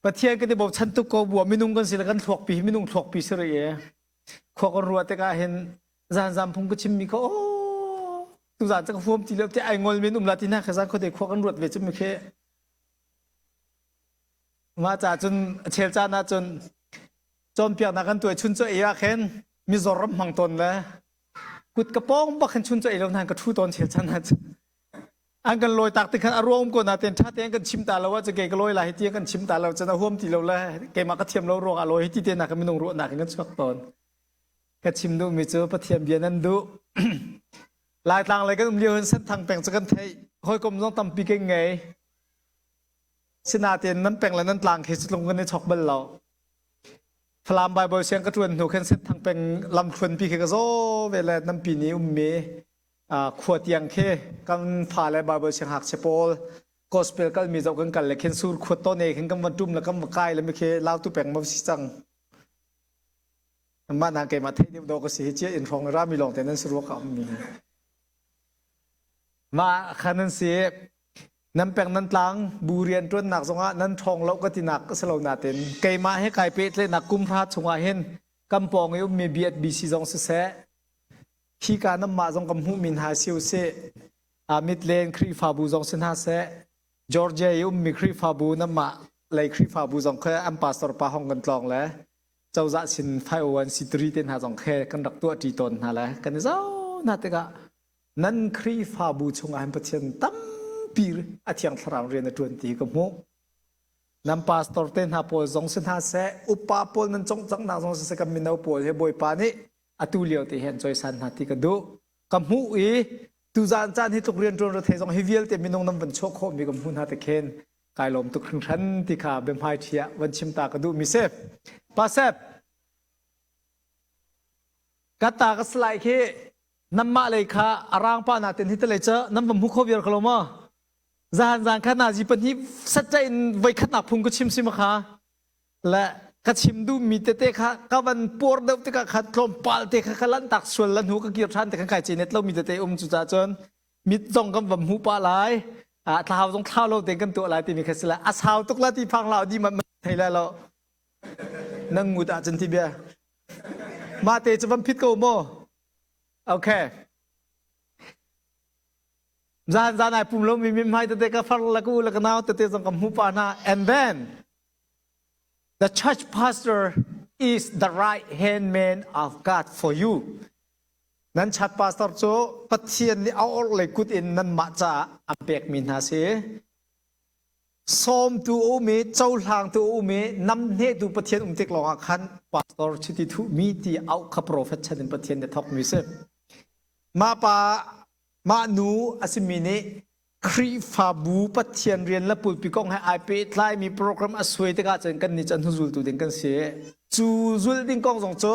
Pathian kan i bochan tuk ko bu minung kan si le kan thluakpi hi minung thluakpi si rih e. Khua kan ruah tikah hin zanzam phung ka chimmi kha aw tuzan cu ka huam ti lo ti ai ngol men um la ti na kha zan khuate khua kan ruat ve cu mi khi mah ca cun a chel caan ah cun cawnpiaknak kan tuai chun cu ei ah khin Mizoram hmang tawn le kut ka pawng bak khin chun cu ei lo nan ka thu tawn chel caan ah cun an kan lawi tak ti khan a ruang um ko na ten tha tein kan chim ta lo ah ke ka lawi la hi ti kan chim ta lo cun a huam ti lo le keimah ka thiam lo ruang ah lawi hi ti te na ka minung ruahnak in kan chuak tawn. Ka chim duhmi cu Pathian bia nan duh. Laitlang lei kan um lio hin Senthang peng cu kan theih. Hawikom zong tampi kan ngei. Sinain nan peng le nan tlang khi cu tlung kan i chok bal lo. Falam Bible siang ka ṭuan hnu khan Senthang peng lamthluanpi khi ka zaw ve le nampi ni ummi khua tiang khi kan fale Bible sianghngakchia pawl gospel kalmi zoh kan kal le khin sur khua tone khin kan van ṭum le kan va kai le mi khi Lautu peng ma si cang. Mah na keimah theih deuh dawh ka si hi cia in hrawng rami lawng te nan si rua ka ummi. Mah kha nan si nan peng nan tlang bu rian ṭuannak zongah nan ṭhawng lo ka tinak ka si lo natin keimah he kai pehtlaihnak kum hra chungah hin kan pawng i ummi BSBC zong siseh hi ka nanmah zong kan hmuhmi hna si usih Midland Khrihfabu zong si hna seh Georgia i ummi Khrihfabu nanmah lei Khrihfabu zong kha an pastor pa hong kan tlawng le cozah sin 501c3 te hna zong khe kan rak tuah ṭi tawn hna le kan i zoh hna tikah nan Khrihfabu chungah hin Pathian tampi a thiang thlarau rian a ṭuan ti ka hmuh. Nan pastor te hna pawl zong si hna seh, upa pawl nan congcanghnak zong si seh, kan mino pawl he Bawipa nih atu lio te hi an cawisan hna ti ka duh. Ka hmuh i tuzaan caan hi tluk rian ṭuan rethei zong hi vialte minung nan van chuah khawhmi ka hmuh hna te khin kai lawm tuk hringhran ti kha biahmai ṭhi ah van chim ta ka duhmi si. Pasep, ka ta ka salai khi nanmah lei kha a rang pa natin hi talei ca nan va hmu kho viar ko lo maw? Zahan zan kha nazi pahnih satca in voi khatnak phung ka chim si ma kha le ka chim duhmi tete kha ka van puar deuh tikah kha tlawmpal te kha ka lanhtak sual la hnu ka kir ṭhan te khan kai cenet lomi tete um cu ca cun mit zong kan va hmu pah lai thlau zong thlau lo tein kan tuah lai timi kha si lai a sau tuk la ti phang lau di man thei lai lo nang ngut ah cun ti bia mah te cu van phit ko maw okay zan zan ai pum lo mi mi hmai tete ka far la ku la ka nau tete zong ka hmu pa hna. And then the church pastor is the right hand man of God for you. Nan chat pastor cu Pathian nih a orhlei kut in nanmah caah a pekmi hna si. Sawmtu a um i cohlangtu a um i namhnehtu Pathian um tik lawngah khan pastor chiti thuhmi ti auh kha profet chan in Pathian nih thawkmi si. Mah pa mah nu a simi nih Khrihfabu Pathian rian le pulpi kong he ai pehtlaimi program a suai tikah cun kan nih cu an hnuzultu ding kan si. Cu zulh ding kong zong cu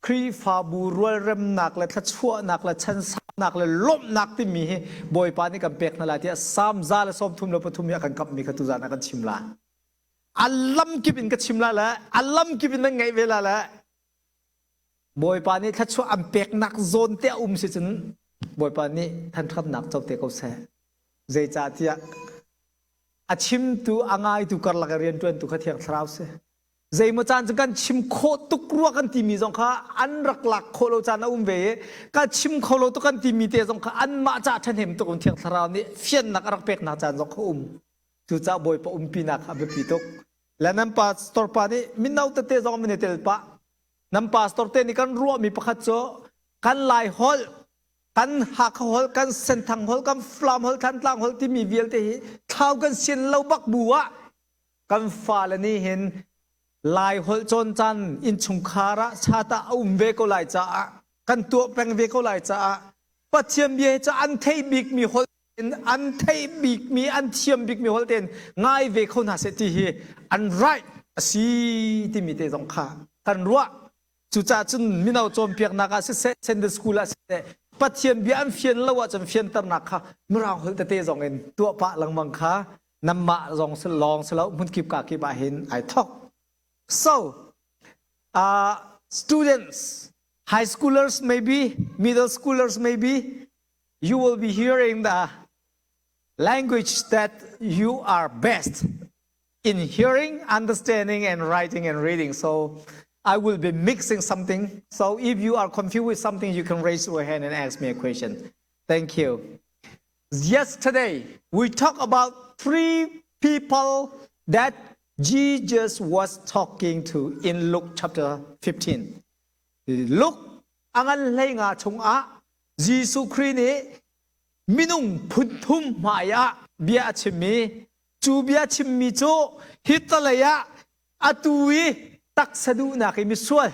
Khrihfabu rualremnak le thluachuahnak le chansaunak le lawmhnak timi hi Bawipa nih kan pek hna lai tiah Salm 133 hi a kan kamhmi kha tuzaan ah kan chim lai. A lamkip in ka chim lai le a lamkip in nan ngaih ve lai le Bawipa nih thluachuah an peknak zawn te a um si cun Bawipa nih thanṭhatnak co te ko seh. Zeicahtiah a chimtu a ngaitu karlak i rianṭuantu kha Thiang Thlarau si. Zeimaw caan cu kan chim khawh tuk rua kan timi zong kha an rak lak khawh lo caan a um ve i ka chim kho lo tuk kan timi te zong kha anmah ca ṭhahnem tuk in Thiang Thlarau nih fiannak a rak peknak caan zong kha um. Cucaah Bawipa umpinak kha a biapi tuk. Le nan pastor pa nih mino tete zong min i tel pah. Nan pastor te nih kan ruahmi pakhat cu kan Lai holh, kan Hakha holh, kan Senthang holh, kan Falam holh, Thantlang holh timi vialte hi thlau kan sian lo bak bu ah kan fale nih hin Lai holh cawn caan innchungkhar ah chata a um ve ko lai caah kan tuah peng ve ko lai caah Pathian bia hi cu an theih bikmi holh in an theih bikmi an thiam bikmi holh tein ngai ve kho hna seh ti hi an right a si timi te zong kha kan ruah. Cucaah cun mino cawnpiaknak ah siseh, Sunday school ah siseh, Pathian bia an fian lo ahcun fianternak kha Mirang holh tete zong in tuah pah lengmang kha nanmah zong si lawng si lo hmunkip ka kip ah hin ai thok. So, students, high schoolers maybe, middle schoolers maybe, you will be hearing the language that you are best. in hearing, understanding, and writing and reading. So I will be mixing something. So if you are confused with something, you can raise your hand and ask me a question. Thank you. Yesterday, we talked about three people that Jesus was talking to in Luke chapter 15. Luke angan hlei nga chungah Jesuh Khrih nih minung phun thum hmai ah bia a chimmi cu bia chimmi cu hitalei ah atu i taksa duhnak i misual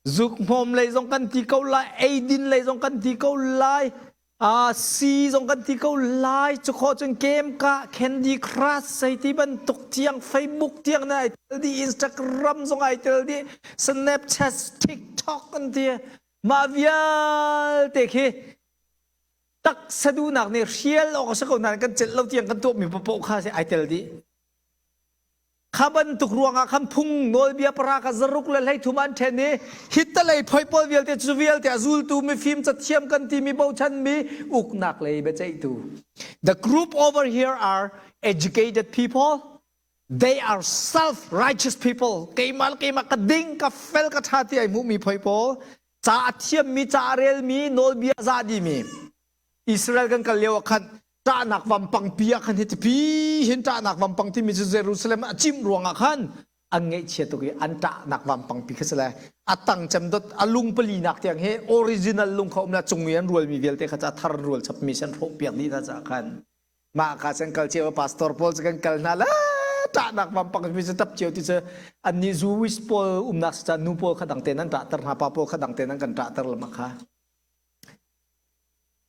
zuk hmawm lei zong kan ti ko lai eidin lei zong kan ti ko lai uh, si zong kan ti ko lai cu kho cun game ka Candy Crush sei ti bantuk tiang Facebook tiang na ai tel di Instagram zong ai tel di Snapchat TikTok an ti mah vialte khi taksa duhnak nih hrial awk a si ko nain kan celh lo tiang kan tuahmi paoh kha si ai tel dih. Kha bantuk ruangah khan phung nawlbia para ka zaruk le hleithum an ṭhen i hitalei phoi pawl vialte cu vialte a zultu mifim cathiam kan timi bochanmi uknak lei biaceihtu. The group over here are educated people. They are self-righteous people. Keimah keimah ka ding, ka fel, ka ṭha ti ai hmuhmi phoi pawl. Ca a thiammi, ca a relmi, nawlbia za dimi. Israel kan kal lio ah khan ṭahnak vampangpi ah khan hitipi hin ṭahnak vampang timi cu Jerusalem a cimh ruangah khan an ngaihchia tuk i an ṭahnak vampangpi kha si le a tang cem dot a lung palinak tiang hi original lung kha um la cung i an rualmi vialte kha ca thar rual chapmi si an hrawhpiak dih hna caah khan mah ka cun kal cio pastor pawl cu kan kal hna la ṭahnak vampang mi cu tap cio ti cu annih Jewish pawl umnak si nu pawl kha dang tein an ṭahter hna pa pawl kha dang tein an kan ṭahter lama kha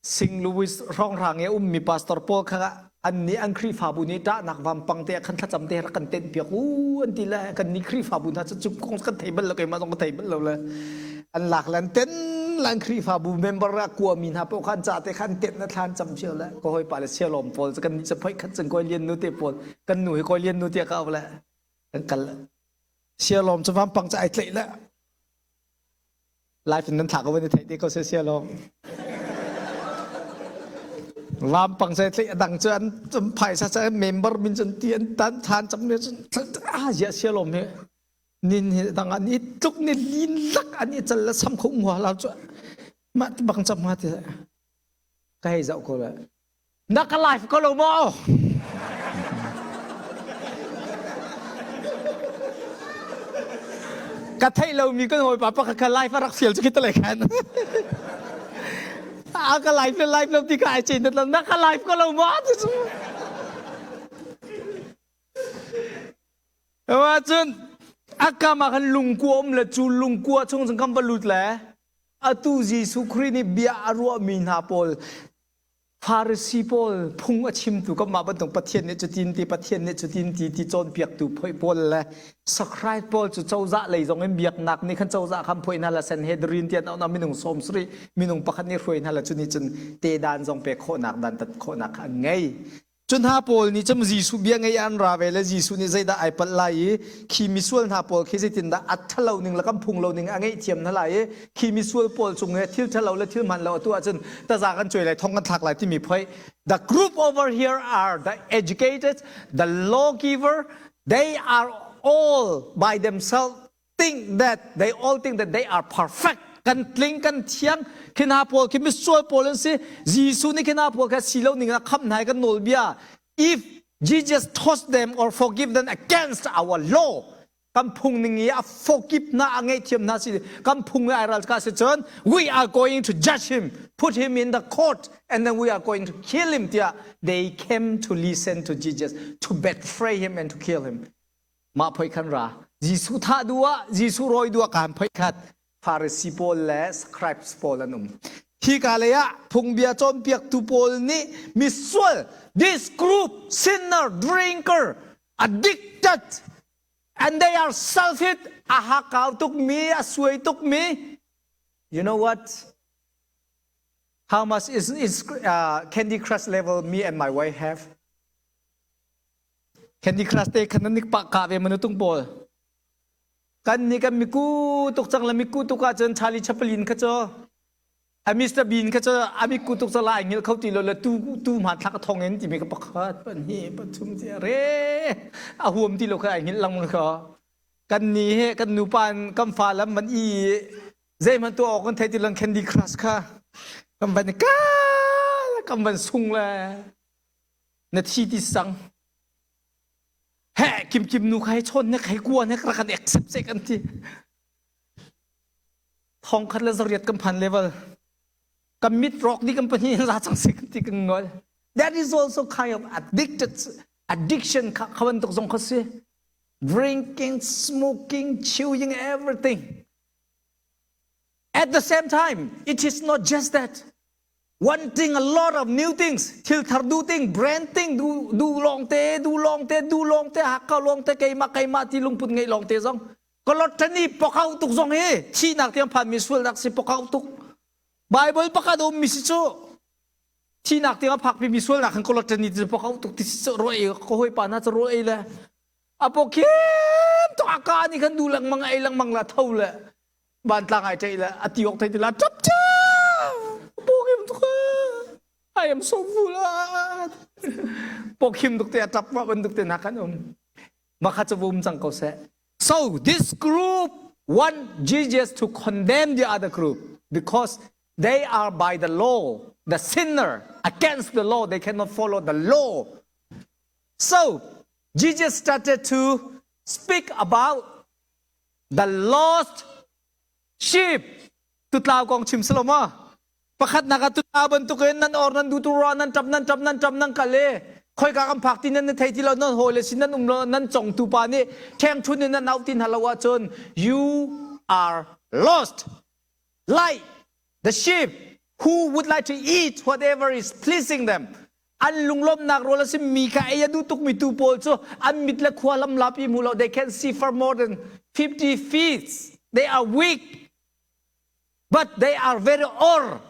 Sing Louis hrawnghrang i a ummi pastor pawl kha annih an Khrihfabu nih ṭahnak vampang te ah khan thlacam te rak kan tenh piak u an ti le kan nih Khrihfabu hna cu cu kong kan thei bal lo keimah zong ka thei bal lo le an lak le an ten le an Khrihfabu member a kuami hna paoh kha an ca te kha an tenh na thla an cam cio le ka hawipa le sialawm pawl cu kan nih cu phoi khat cun kawi lian nu te pawl kan nu hi kawi lian nu tiah ka au le kan kal sialawm cu vampang cu ai tlaih le Life in nan thla ko van i theih te ko se sia lawm. Vampang se tli adang cu an phaisa ca member min cun ti an tan than cam ne cun ah zia sia lawm hi nin hi dang an i tluk ni lin lak an i cal la sam kho ngua la cu mah bang cam ha ti ka hei zoh ko le Na ka live ko lo maw? Ka theih lomi kan hawipa pakhat kha live a rak fial cu khi talei khan. A ka live le live lo ti kha ai cein lo. Na ka live ko lo maw? Ti cu. Wa cun a kam ah khan lungkua um le cu lungkua chung cun kan va lut le atu Jesuh Khrih nih bia a ruahmi hna pawl Farasi pawl phung a chimtu kanmah bantuk Pathian nih cutin ti Pathian nih cutin ti ti cawnpiaktu phoih pawl le Scribe pawl cu cozah lei zong in biaknak nih khan cozah khan phoih hna la Sanhedrin ti an auh minung sawm sarih minung pakhat nih hruai hna la cu nih cun te dan zong pek khawhnak dan tat khawhnak kha an ngei. Cu hna pawl nih cun Jesuh bia ngei an ra ve le Jesuh nih zeidah ai palh lai i khi misual hna pawl khi zeitindah a ṭhalo ning le kan phung lo ning a ngaihthiam hna lai i khi misual pawl cung i thil ṭhalo le thil hmaan lo a tuah ahcun taza kan cuai lai thong kan thlak lai timi phoih the group over here are the educated the lawgiver they are all by themselves think that they all think that they are perfect kan tling kan thiang khi hna pawl khi misual pawl an si Jesuh nih khi hna pawl kha si lo ning ah khamh hna i kan nawlbia if Jesus taught them or forgive them against our law kan phung ning i a forgive hna a ngaihthiam hna si kan phung i ai ral ka si cun we are going to judge him put him in the court and then we are going to kill him tiah they came to listen to Jesus to betray him and to kill him Mah phoi khan ra. Jesuh thah duh ah, Jesuh rawi duh ah kaan phoi khat. Pharisee pawl le scribes pawl an um. Hi ka lei ah phungbia cawnpiaktu pawl nih misual, this group, sinner, drinker, addicted, and they are selfish, a hakau tukmi, a suai tukmi. You know what? How much is, is uh, Candy Crush level me and my wife have? Candy Crush te khan nan pah ka ve manu tung pawl. Kan ni kan miku tuk cang le miku tuk ahcun Charlie Chaplin kha cu. A Mr. Bean kha cu a mit tuk cu lai ngil kho ti lo le tu tu hmanthlak a thong in timi ka pakhat pahnih pathum ti re a huam ti lo kha ai ngil lang kha kan ni he kan nupa in kan fa lam man i zeihmanh tuah awk kan thei ti lo Candy Crush kha kan van ka kan van sung le na thi ti sang he kim kim nu kha hei chawn ne hei kua ne rak kan accept se kan ti Thong khat le zariat kan phan level. Kan mit rawk dih kan pahnih in za cang si kan ti kan ngol. That is also kind of addicted addiction kha kha bantuk zong kha si. Drinking, smoking, chewing, everything. At the same time, it is not just that. Wanting a lot of new things, thil thar du ting, brand thing, du du long te, du long te, du long te, hakka long te, keimah keimah ti lungput ngei long te zong. Kolotani pokau tuk zong hi thihnak tiang phanmi sualnak si pokau tuk. Bible pakhat a ummi si cu thihnak tiang a phakpi mi sualnak khan kolotani ti pokau tuk ti si cu rawl ei ka hawipa hna cu rawl ei le a pawkhim tuk a ka nih khan du lengmang ei lengmang la tho le vantlang ai ṭeih le a ti awk thei ti la ṭap pawkhim tuk I am so full pawkhim tuk te a ṭap ma bantuk te hna khan um mah kha cu va um cang ko seh So this group want Jesus to condemn the other group because they are by the law, the sinner against the law. They cannot follow the law. So Jesus started to speak about the lost sheep. Tutlau kong chim silo ma? Pakhatnak ah tuta bantukin nan or nan duh tu ruah nan ṭap nan ṭap nan ṭap nan kal i khoika kan phak ti nan na thei ti lo nan hawi le sin nan um lo nan congtu pa nih ṭhengṭhun in nan auh ti hna lo ahcun you are lost like the sheep who would like to eat whatever is pleasing them an lunglawmhnak rawl a si mi kha ei a duh tukmi tu pawl cu an mit le khua lam lapi hmu lo they can see for more than 50 feet they are weak But they are very or.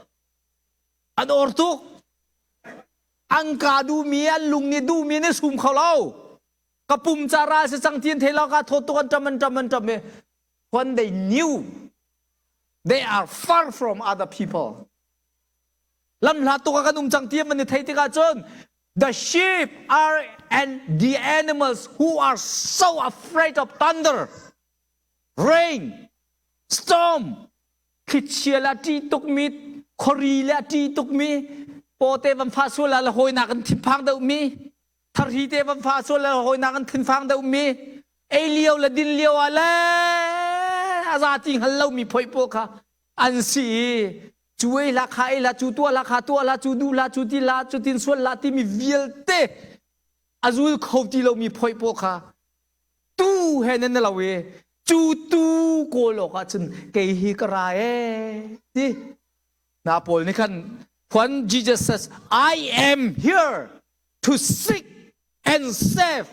An or tuk. An ka duhmi, an lung nih duhmi an i sum kho lo. Ka pum ca ral si cang ti an thei lo ka thawt tuk an ṭam an ṭam an ṭam i when they knew they are far from other people. Lamhla tuk ah kan um cang ti an i thei tikah cun the sheep are and the animals who are so afraid of thunder, rain, Storm thlichia le a ṭih tukmi khuari le a ṭih tukmi pawte van fah sual ah le hawinak an thinphang deuhmi tharhi te van fah sual le hawinak an thinphang deuhmi ei lio le din lio ah le a za ti hngal lomi phoih pawl kha an si i cu ei hlah kha ei hlah cu tuah hlah kha tuah hlah cu duh hlah cu ti hlah cu tin sual hlah timi vialte a zul kho ti lomi phoih pawl kha tu he nan lo i cu tu kawl awk ahcun kei hi ka ra ee ti na pawl nih khan when Jesus says I am here to seek and save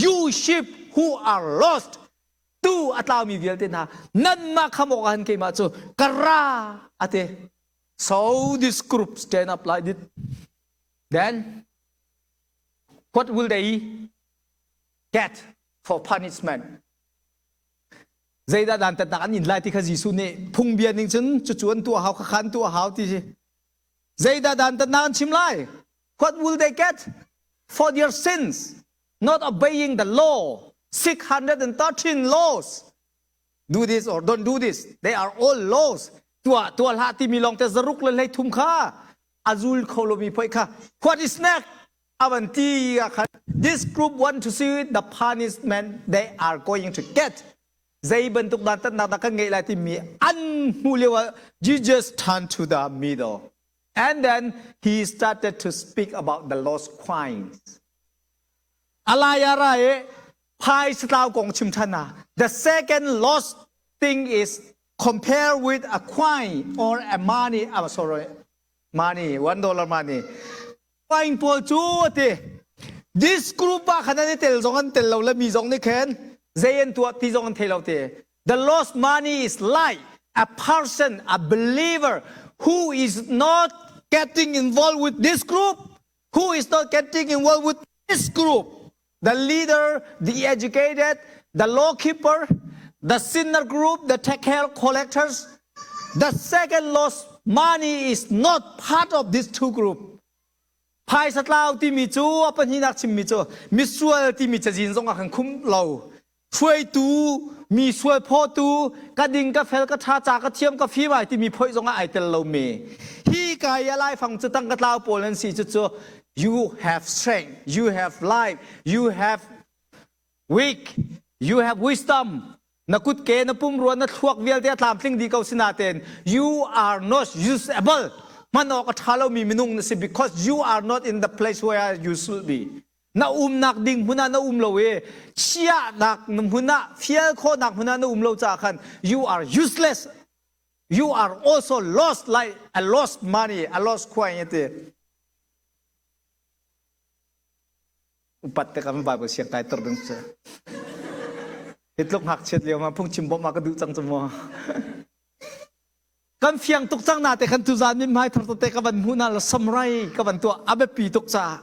you sheep who are lost tu a tlaumi vialte hna nanmah kham awk ah keimah cu ka ra ate so this group stand up like this then what will they get for punishment. Zeidah dantatnak an in lai ti kha Jesuh nih phungbia ning cun cucu an tuah hau khakha an tuah hau ti si. Zeidah dantatnak an chim lai? What will they get for their sins? Not obeying the law. 613 laws. Do this or don't do this. They are all laws. Tuah tuah hlah timi lawng te zaruk le hlei thum kha azul kho lomi poi kha. What is next? Avan ti ah khan this group want to see the punishment they are going to get zei bantuk dantatnak dah kan ngeih lai timi an hmuh lio ah Jesus turned to the middle and then he started to speak about the lost coins alaya ra e phai tlau kong chim than ah the second lost thing is compare with a coin or a money I'm sorry money $1 money Paing pawl cu a ti. This group ah khan an i tel zong an tel lo le mi zong nih khan zei an tuah ti zong an thei lo ti. The lost money is like a person, a believer who is not getting involved with this group, who is not getting involved with this group. The leader, the educated, the lawkeeper, the sinner group, the tax collectors. The second lost Money is not part of these two group. Phaisa tlau timi cu a pahnihnak chimmi cu misual timi cazin zong ah kan khum lo. Hruaitu, mi sual phawtu, ka ding ka fel ka tha ca ka thiam ka fim ai timi phoih zong ah ai tel lomi. Hi ka i a laifang cu tangka tlau pawl an si cu cu you have strength, you have life, you have weak, you have wisdom, na kutke na pumrua na thluak vialte a tlamtling dih ko sinain you are not usable hman awk a ṭha lomi minung na si because you are not in the place where you should be na umnak ding hmun ah na um lo i chiahnak hmun ah fial khawhnak hmun ah na um lo caah khan you are useless you are also lost like a lost money a lost coin ti Upat te kan Bible siang kai ter ding si. Hi tluk ngakchiat lio ma phungchim bawmh ah ka duh cang cu mu. Kan fiang tuk cang na te kan tuzan min hmai thar te ka van hmuh na la samrai ka van tuah a biapi tuk ca.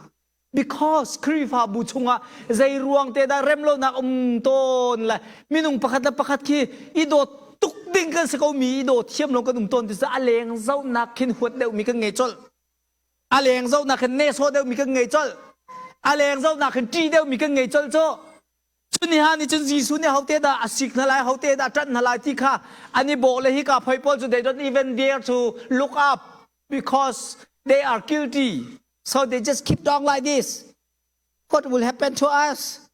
Because Khrihfabu chungah zei ruang te dah rem lonak um tawn le minung pakhat le pakhat khi i dawt tuk ding kan si ko mi i daw thiam lo kan um tawn ti a leng zohnak khin huat deuh mi kan ngei colh. A leng zohnak hin nehsawh deuhmi kan ngei colh. A leng zohnak hin ṭih deuhmi kan ngei colh cu. Cun niha nih cun Jesuh nih hote dah a sik hna lai, hote dah a ṭanh hna lai ti kha an i bawh le hika phoi pawl cu they don't even dare to look up because they are guilty. So they just keep down like this. What will happen to us?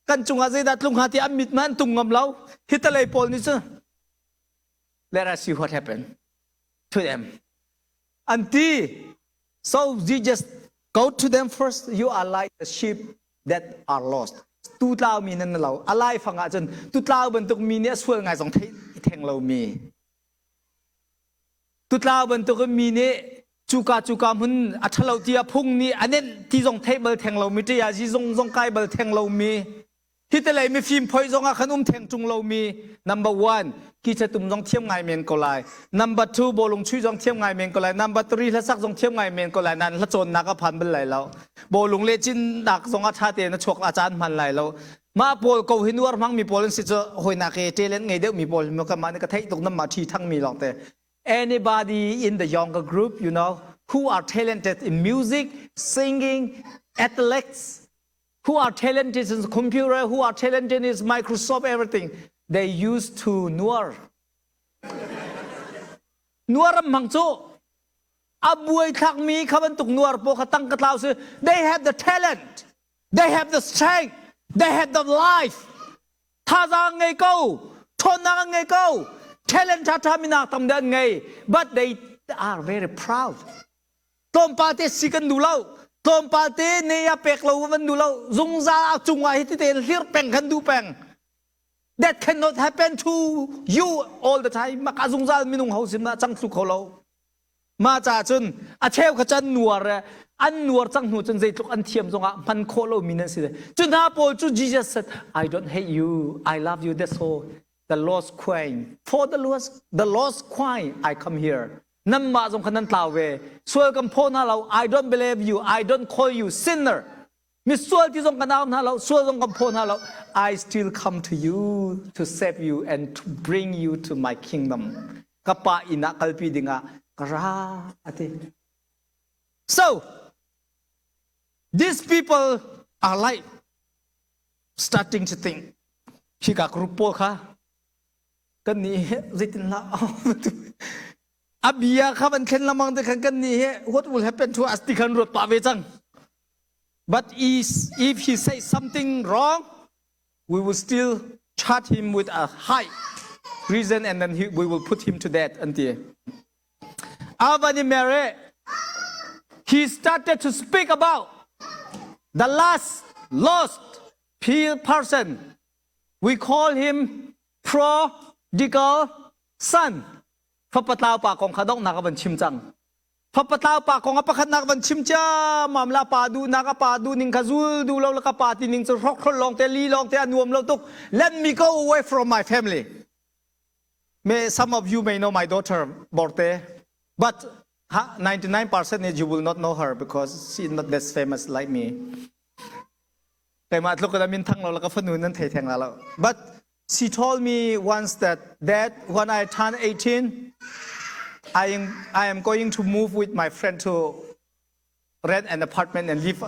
Kan cungah zeidah tlung hnga ti an mit hmanh an tung ngam lo. Hi talei pawl nih cun let us see what happened to them. An ti. So you just go to them first. You are like the sheep that are lost. Tu tlau mi nan lo. A lai fang ah cun tu tlau bantuk mi nih a sual ngai zong thei theng lo mi. Tu tlau bantuk mi nih cuka cuka hmun a ṭhalo tiah phung nih a nenh ti zong theih bal theng lo mi ṭia zi zong zong kai bal theng lo mi Hi te lei mifim phoi zong ah khan um theng ṭung lomi number one kicha tum zong thiam ngai men ko lai. Number two bawlung chuih zong thiam ngai men ko lai. Number three hlasak zong thiam ngai men ko lai. Nan hla cawnnak a phan bal lai lo. Bawlung le cinnak zong a ṭha tein a chuak a caan hman lai lo. Mah pawl ko hi nuar hmangmi pawl an si cu hawinak i talent ngei deuhmi pawl hi ka mah nih ka theih tuk nam mah ṭhi thangmi lawng te. Anybody in the younger group, you know, who are talented in music, singing, athletics, who are talented in computer, who are talented in Microsoft, everything, they used to nuar. Nuar am hmang cu a buai thlakmi kha bantuk nuar po kha tang ka tlau si. They have the talent. They have the strength. They have the life. Thazaang ngei ko. Ṭhawnnak an ngei ko. Talent ṭha ṭha minak tam deuh an ngei. But they are very proud. Tlawmpal te si kan duh lo. Tlawmpal te ne a pek lo van duh lo. Zungzal a cungah hi tete hlir peng kan duh peng. That cannot happen to you all the time. Maka zungzal minung ho sim na cang thlu kho lo. Ma ca cun a cheu kha chan nuar an nuar cang hnu cun zeitluk an thiam zongah hman khawh lo mi nan si. Cu hna pawl cu Jesus said, I don't hate you. I love you. That's all. The lost coin. For the lost, the lost coin, I come here. Nanmah zong kha nan tlau ve. Sual kan phaw hna lo. I don't believe you. I don't call you sinner. Misual ti zong kan au hna lo. Sual zong kan phaw hna lo. I still come to you to save you and to bring you to my kingdom. Ka pa inn ah kalpi dingah ka ra ati. So, these people are like starting to think. Hika group pawl kha kan nih hi zeitin hlah a bia kha van thlen lamang te khan kan nih hi what will happen to us ti khan ruat pah ve cang but is if he say something wrong we will still charge him with a high reason and then he, we will put him to death an ti Avani Mary he started to speak about the last lost person We call him prodigal son. Fapa tlau pa kong kha donghnak a van chim cang. Fapa tlau pa kong a pakhatnak van chim ciammam la pa duhnak a pa duh ning kha zul duh lo la ka pa ti ning cu hrokhrol lawng te li lawng te a nuam lo tuk. Let me go away from my family. May some of you may know my daughter Borte, but 99% you will not know her because she is not that famous like me. Keimah tluk in min thang lo la ka fanu nan thei theng la lo. But she told me once that that when I turn 18, I am, I am going to move with my friend to rent an apartment and live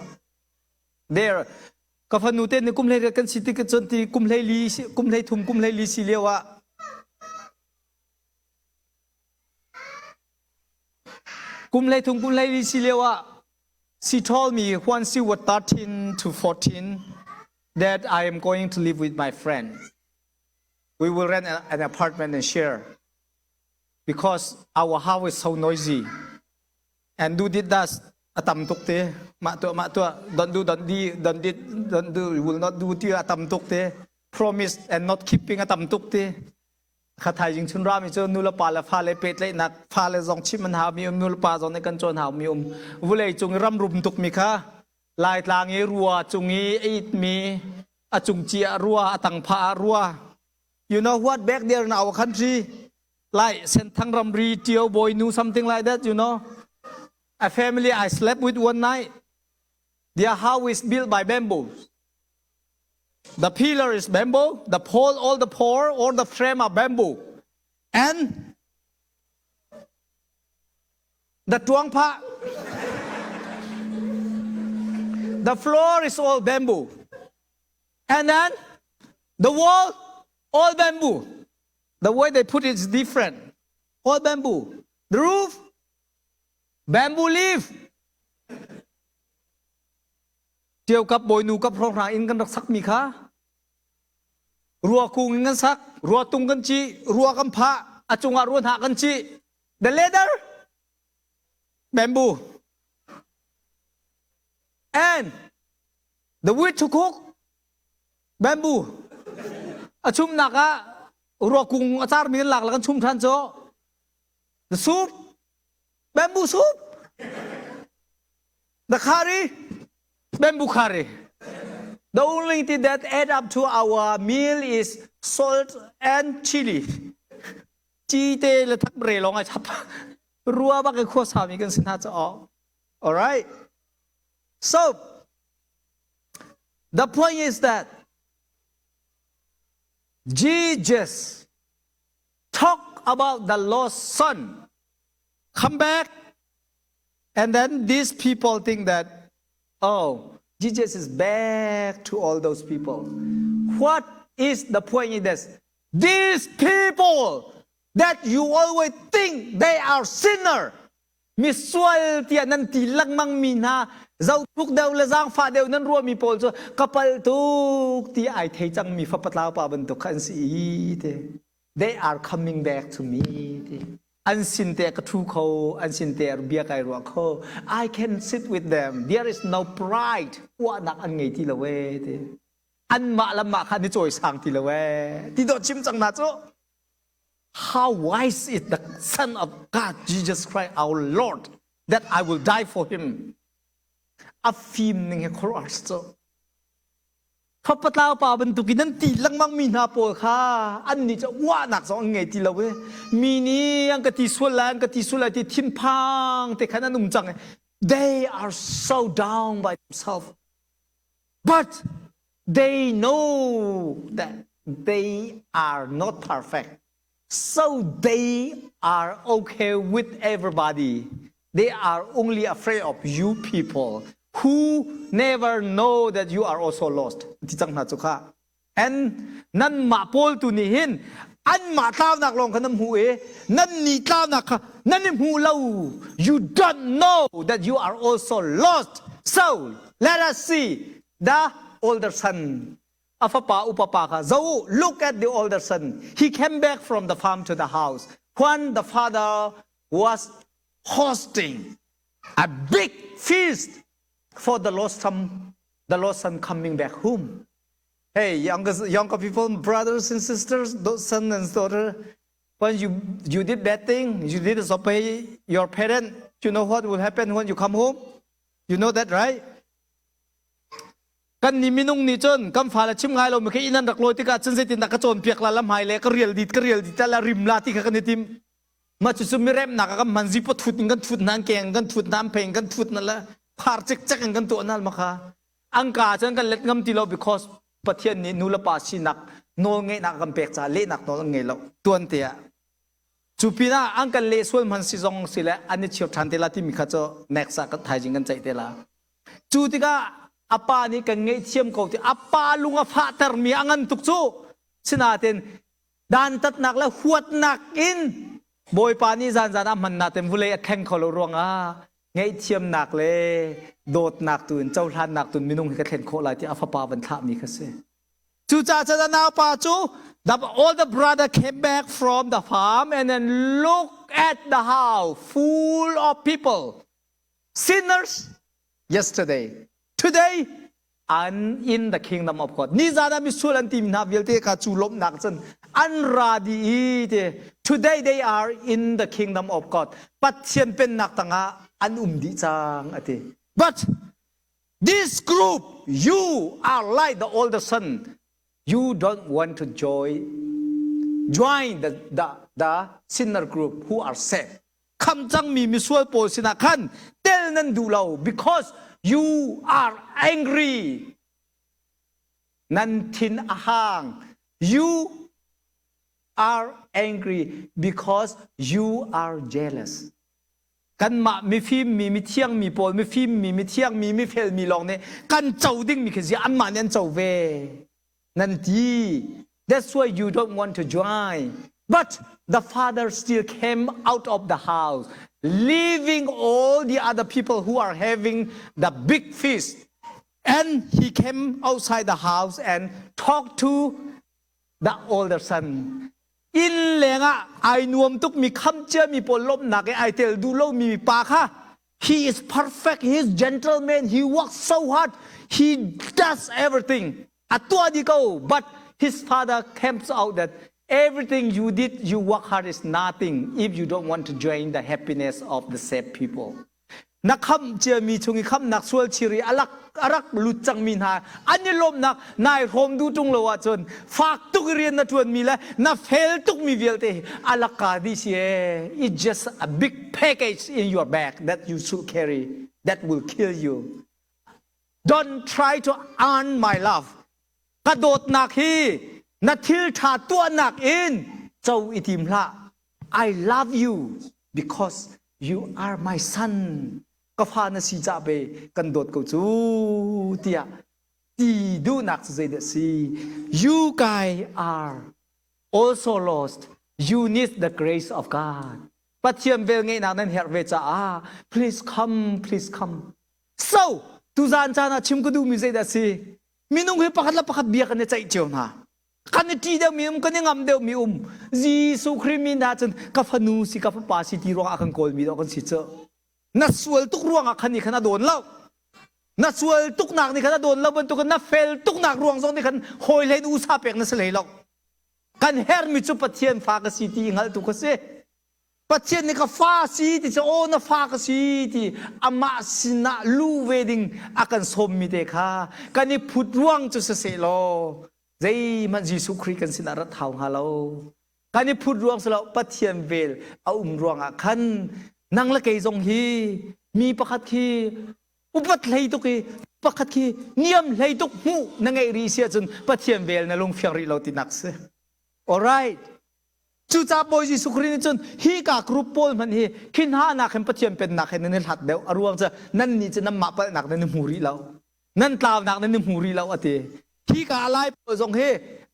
there. Ka fanu te ni kum hlei kan si tik cun ti kum hlei li kum hlei thum kum hlei li si lio ah kum hlei thum kum hlei li si lio ah she told me when she was 13 to 14 that I am going to live with my friend. We will rent an apartment and share because our house is so noisy. And do did that a tam tuk te mah tuah mah tuah don't do don't di don't did don't do will not do ti a tam tuk te promise and not keeping a tam tuk te kha thaizing chun rami cu nu le pa le fa le pehtlaihnak fa le zong chim an hau mi um nu le pa zong nih kan cawn hau mi um vulei cung ram rum tuk mi kha laitlang i rua cung i a it mi a cung ci ah rua a tang pha ah rua you know what back there in our country like Senthang Ramri Tio Boy Nu something like that you know a family I slept with one night their house is built by bamboo The pillar is bamboo, the pole, all the pole, all the frame are bamboo. And the tuang pha, the floor is all bamboo. And then the wall, all bamboo. The way they put it is different. All bamboo. The roof, bamboo leaf. Ṭiaukap bawinu kap hrawnghrang inn kan rak sakmi kha rua kung in kan sak, rua tung kan cih, rua kan phah, a cungah rua hnah kan cih. The leather, bamboo. And the wood to cook, bamboo. A chumnak ah rua kung a carmi kan lak le kan chum ṭhan cu. The soup, bamboo soup. The curry, bamboo curry. The only thing that add up to our meal is salt and chili. Chi te le thak bre long ai chap. Rua bak e khua sami kan sin ha cha All right. So the point is that Jesus talked about the lost son. Come back And then these people think that, oh, Jesus is back to all those people. What is the point in this? These people that you always think they are sinner, misual tiah nan ti lengmang mi hna zohthuk deuh le zaangfah deuh nan ruahmi pawl cu kapal tuk ti ai thei cangmi fapatlau pa bantuk kha an si i te they are coming back to me ti an sin te ka thu kho an sin te bia kai ruah kho I can sit with them there is no pride uahnak an ngei ti lo e ti anmah le mah kha ni cawisang ti lo e ti dawh chim cang na cu how wise is the son of God Jesus Christ our Lord that I will die for him a fim ning he khuaruahhar cu Fapatlau pa bantukin an ti lengmang mi hna pawl kha annih cu uahnak zong an ngei ti lo i mi nih an ka ti sual lai an ka ti sual lai ti thinphang te khan an um cang i they are so down by themselves but they know that they are not perfect so they are okay with everybody They are only afraid of you people who never know that you are also lost. Ti cang hna cu kha. And nan mah pawl tu nih hin anmah tlaunak lawng kha nan hmu i nan ni tlaunak kha nan i hmu lo. You don't know that you are also lost. So let us see the older son. A fapa upa pa kha zo look at the older son. He came back from the farm to the house when the father was hosting a big feast for the lost son, the lost son coming back home. Hey, younger, younger people, brothers and sisters, those son and daughter, when you, you did bad thing, you did disobey your parent, you know what will happen when you come home? You know that, right? Kan ni minung nih cun kan fale chim ngai lo mi khi inn an rak lawi tikah cun zeitindah ka cawnpiak la lam hai le ka rial dit ka rial dit la rim la ti kha kan i tim Mah cucu miremnak ah kan hman zipo thut in kan thut hna, an keng kan thut hna, an pheng kan thut hna le phar cikcek in kan tuah hna ma kha. An ka cun kan let ngam ti lo because Pathian nih nu le pa sinak nawl ngeihnak a kan pek caah lehnak nawl an ngei lo. Tuan te ah. Cu pinah an kan leh sual hman si zong si le an i chir ṭhan te la timi kha cu next ah kan thaizing kan ceih te la. Cu tikah a pa nih kan ngaihthiam ko ti a pa lung a fahtermi a ngan tuk cu. Sinain dantatnak le huatnak in Bawipa nih zanzan ah hman natin vulei a thleng kho lo ruangah ngaihthiamnak le dawtnak tu in cohlannak tu in minung hi ka thlen khawh lai ti a fapa van thlahmi kha si. Cucaah cun a naupa cu the older brother came back from the farm and then look at the house full of people sinners yesterday today an in the kingdom of God. Nizan ah misual an timi hna vialte kha cu lawmhnak cun an ra dih i ti today they are in the kingdom of God. Pathian pennak tangah an um dih cang a ti. But this group, you are like the older son. You don't want to join join the sinner group who are saved. Kham cangmi misual pawl sinah khan tel nan duh lo because you are angry. Nan thin a hang. You are angry because you are jealous. Kanmah mifim mi mithiang mi pawl mifim mi mithiang mi mifel mi lawng nih kan co ding mi khi zia anmah nih an co ve. Nan ti. That's why you don't want to join. But the father still came out of the house, leaving all the other people who are having the big feast. And he came outside the house and talked to the older son. Inn lengah ai nuam tukmi kham ciami pawl lawmhnak i ai tel duh lomi pa kha he is perfect, he is gentleman, he works so hard, he does everything. A tuah dih ko, but his father comes out that everything you did, you work hard is nothing if you don't want to join the happiness of the saved people. Na khamh ciami chung i khamhnak sual chir i alak arak lut cangmi hna an i lawmhnak nai hrawm duh ṭung lo ahcun fak tuk i rian na ṭuanmi le na fel tukmi vialte hi alakka dih si ee. It's just a big package in your bag that you should carry that will kill you. Don't try to earn my love. Ka dawtnak hi na thil ṭha tuahnak in co i tim hlah. I love you because you are my son. Ka fa na si ca pe kan dawt ko cu tiah ti duhnak cu zeidah si? You guys are also lost. You need the grace of God. Pathian vel ngeihnak nan herh ve caah please come, please come. So, tuzaan caan ah chim ka duhmi zeidah si? Minung hi pakhat le pakhat bia kan i ceih cio hna. Kan i ṭih deuhmi um, kan i ngamh deuhmi um. Jesuh Khrih min ah cun ka fanu si, ka fapa si ti ruangah kan kawlmi dawh kan si cu. Na sual tuk ruangah khan nih khan a dawn lo. Na sual tuknak nih khan a dawn lo bantukin na fel tuknak ruang zong nih khan hawi hlei in usa pek na si hlei lo. Kan hermi cu Pathian fa ka si ti i hngalhtu ka si. Pathian nih ka fa si ti cu aw na fa ka si ti amah sinah lu ve ding a kan sawmmi te kha kan i phut ruang cu siseh law zeihmanh Jesuh Khrih kan sinah rat hau hnga lo. Kan i phut ruang si lo Pathian vel a um ruangah khan nang le kei zong hi mi pakhat khi upat hlei tuk i pakhat khi niam hlei tuk hmuh na ngeih rih si ahcun Pathian vel na lung fiang rih lo tinak si. Alright. Cucaah Bawi Jesuh Khrih nih cun hi ka group pawl hmanh hi khi hna nak hin Pathian pennak he nan i hlat deuh a ruang cu nan nih cu nanmah palhnak nan i hmu rih lo nan tlaunak nan i hmu rih lo a ti hi ka lai pawl zong hi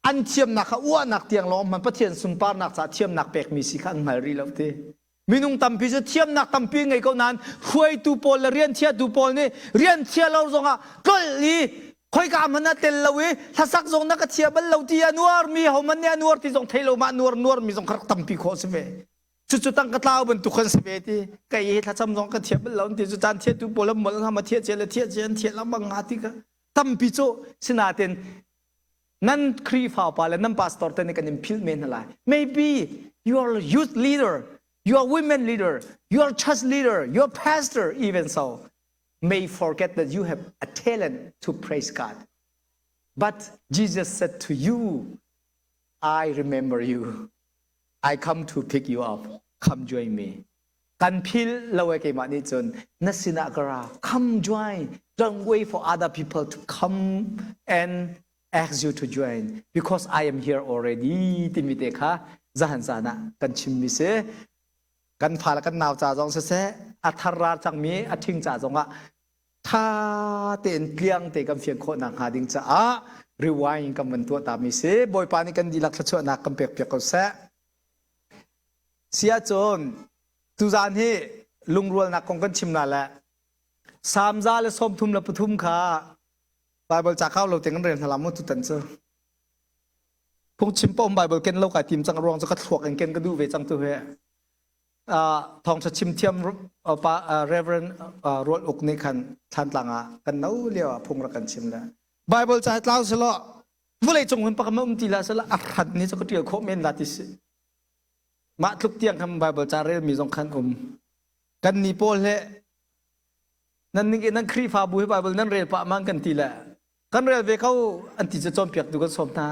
an thiamnak kha uahnak tiang lawng hman Pathian sunparnak caah thiamnak pekmi si kha an hngal rih lo ti minung tampi cu thiamnak tampi ngei ko nain hruaitu pawl le rian thiatu pawl nih rian thia lo zongah tlolh i khoika hmanh ah tel lo i hlasak zong na ka thia bal lo ti a nuar mi hohmanh nih a nuar ti zong thei lo ma nuar nuar mi zong kha rak tampi khawh si ve cucu tang ka tlau bantuk kan si ve ti kei hi thlacam zong ka thia bal lo ti cu caan thiatu pawl an mol nga ma thia cia le thia cia an thia lengmang nga ti ka tampi cu sinaten nan Khrihfa pa le nan pastor te nih kan in philh men hna lai maybe you are a youth leader you are women leader you are church leader you are pastor even so may forget that you have a talent to praise God but Jesus said to you I remember you I come to pick you up come join me kan phil lo e keimah nih cun na sinah ka ra come join don't wait for other people to come and ask you to join because I am here already timi te kha. Zahan zan ah kan chimmi si. Kan fa le kan nau ca zong siseh, a thar rar cangmi a ṭhing ca zongah tha tein tliang te kan fian khawh nak hnga ding caah rewind kan van tuah ta mi si. Bawipa nih kan dihlak thluachuahnak kan pek piak ko seh. Si ahcun tuzaan hi lungrualnak kong kan chim la le Salm 133 kha Bible ca kau lo te kan rel hna la mu tutan cu. Phungchim paoh Bible ken lo kai tim cang ruang cu ka thluak in ken ka duh ve cang tu he. Thawngṭha chim thiam pa Reverend Rual Uk nih khan Thlantlang ah kan no lio ah phung rak kan chim le Bible ca tlau selaw vulei cung hun pakam um ti la sela a hran ni cu ka ṭial khawh men la ti si. Mah tluk tiang khan Bible ca rel mi zong khan um. Kan ni pawl he nan ning nan Khrihfabu hi Bible nan rel pah mang kan ti le kan rel ve ko an ti cu cawnpiak tu kan sawm hna.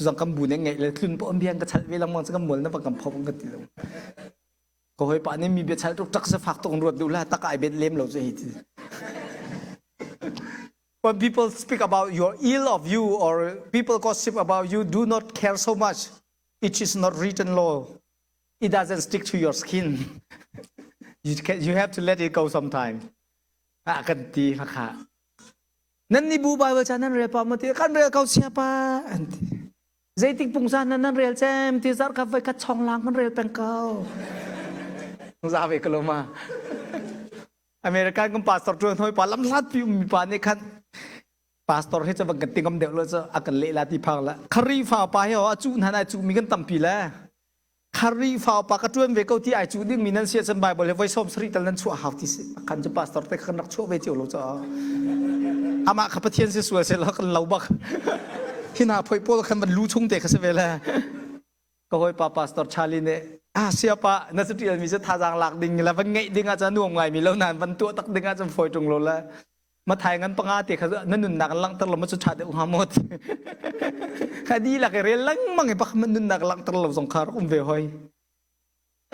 Zong kan bu ne ngeih le tlun pawh bian ka chalh ve lengmang cu kan mual na va kan phok kan ti lo. Ka hoi pa nih mi bia chal tuk tak se fak tuk ruat duh la tak ai bet lem lo cu hi ti. When people speak about your ill of you or people gossip about you, do not care so much. It is not written law. It doesn't stick to your skin. you, can, you have to let it go sometime. Ah, kan ti kha. Nan ni bu Bible ca nan rel pa ma ti kan rel ko sia pa an ti. Zeitik pungsan nan nan rel cem ti zar ka voi khat chong lang kan rel peng ko. Za ve ko lo ma. American kan pastor tuan hoi pa lam hlat pi ummi pa nih khan pastor hi cu van kan tingam deuh lo cu a kan leh la ti phang la Kharifa pa hi a cu hna nai cu mi kan tampi le Kharifa pa ka tuan ve ko ti ai cu ding mi nan sia chan Bible he voi som sari tal nan chuah hau ti si kan cu pastor te kan rak chuah ve cio lo cha amah kha Pathian si sual se lo kan lo bak hina phoi pawl khan van lu chung te kha si ve le Ka hawipa Pastor Charlie nih ah siapa na catial mi cu thazaang lak ding le van ngeih ding ah cun nuam ngai mi lo nain van tuah tak ding ah cun fawi ṭung lo le mathai ngan panga te kha na nunnak in langhter lo ma cu ṭha deuh hnga maw ti kha dihlak i rel lengmang i pakhat nunnak langhter lo zong kha rak um ve hoi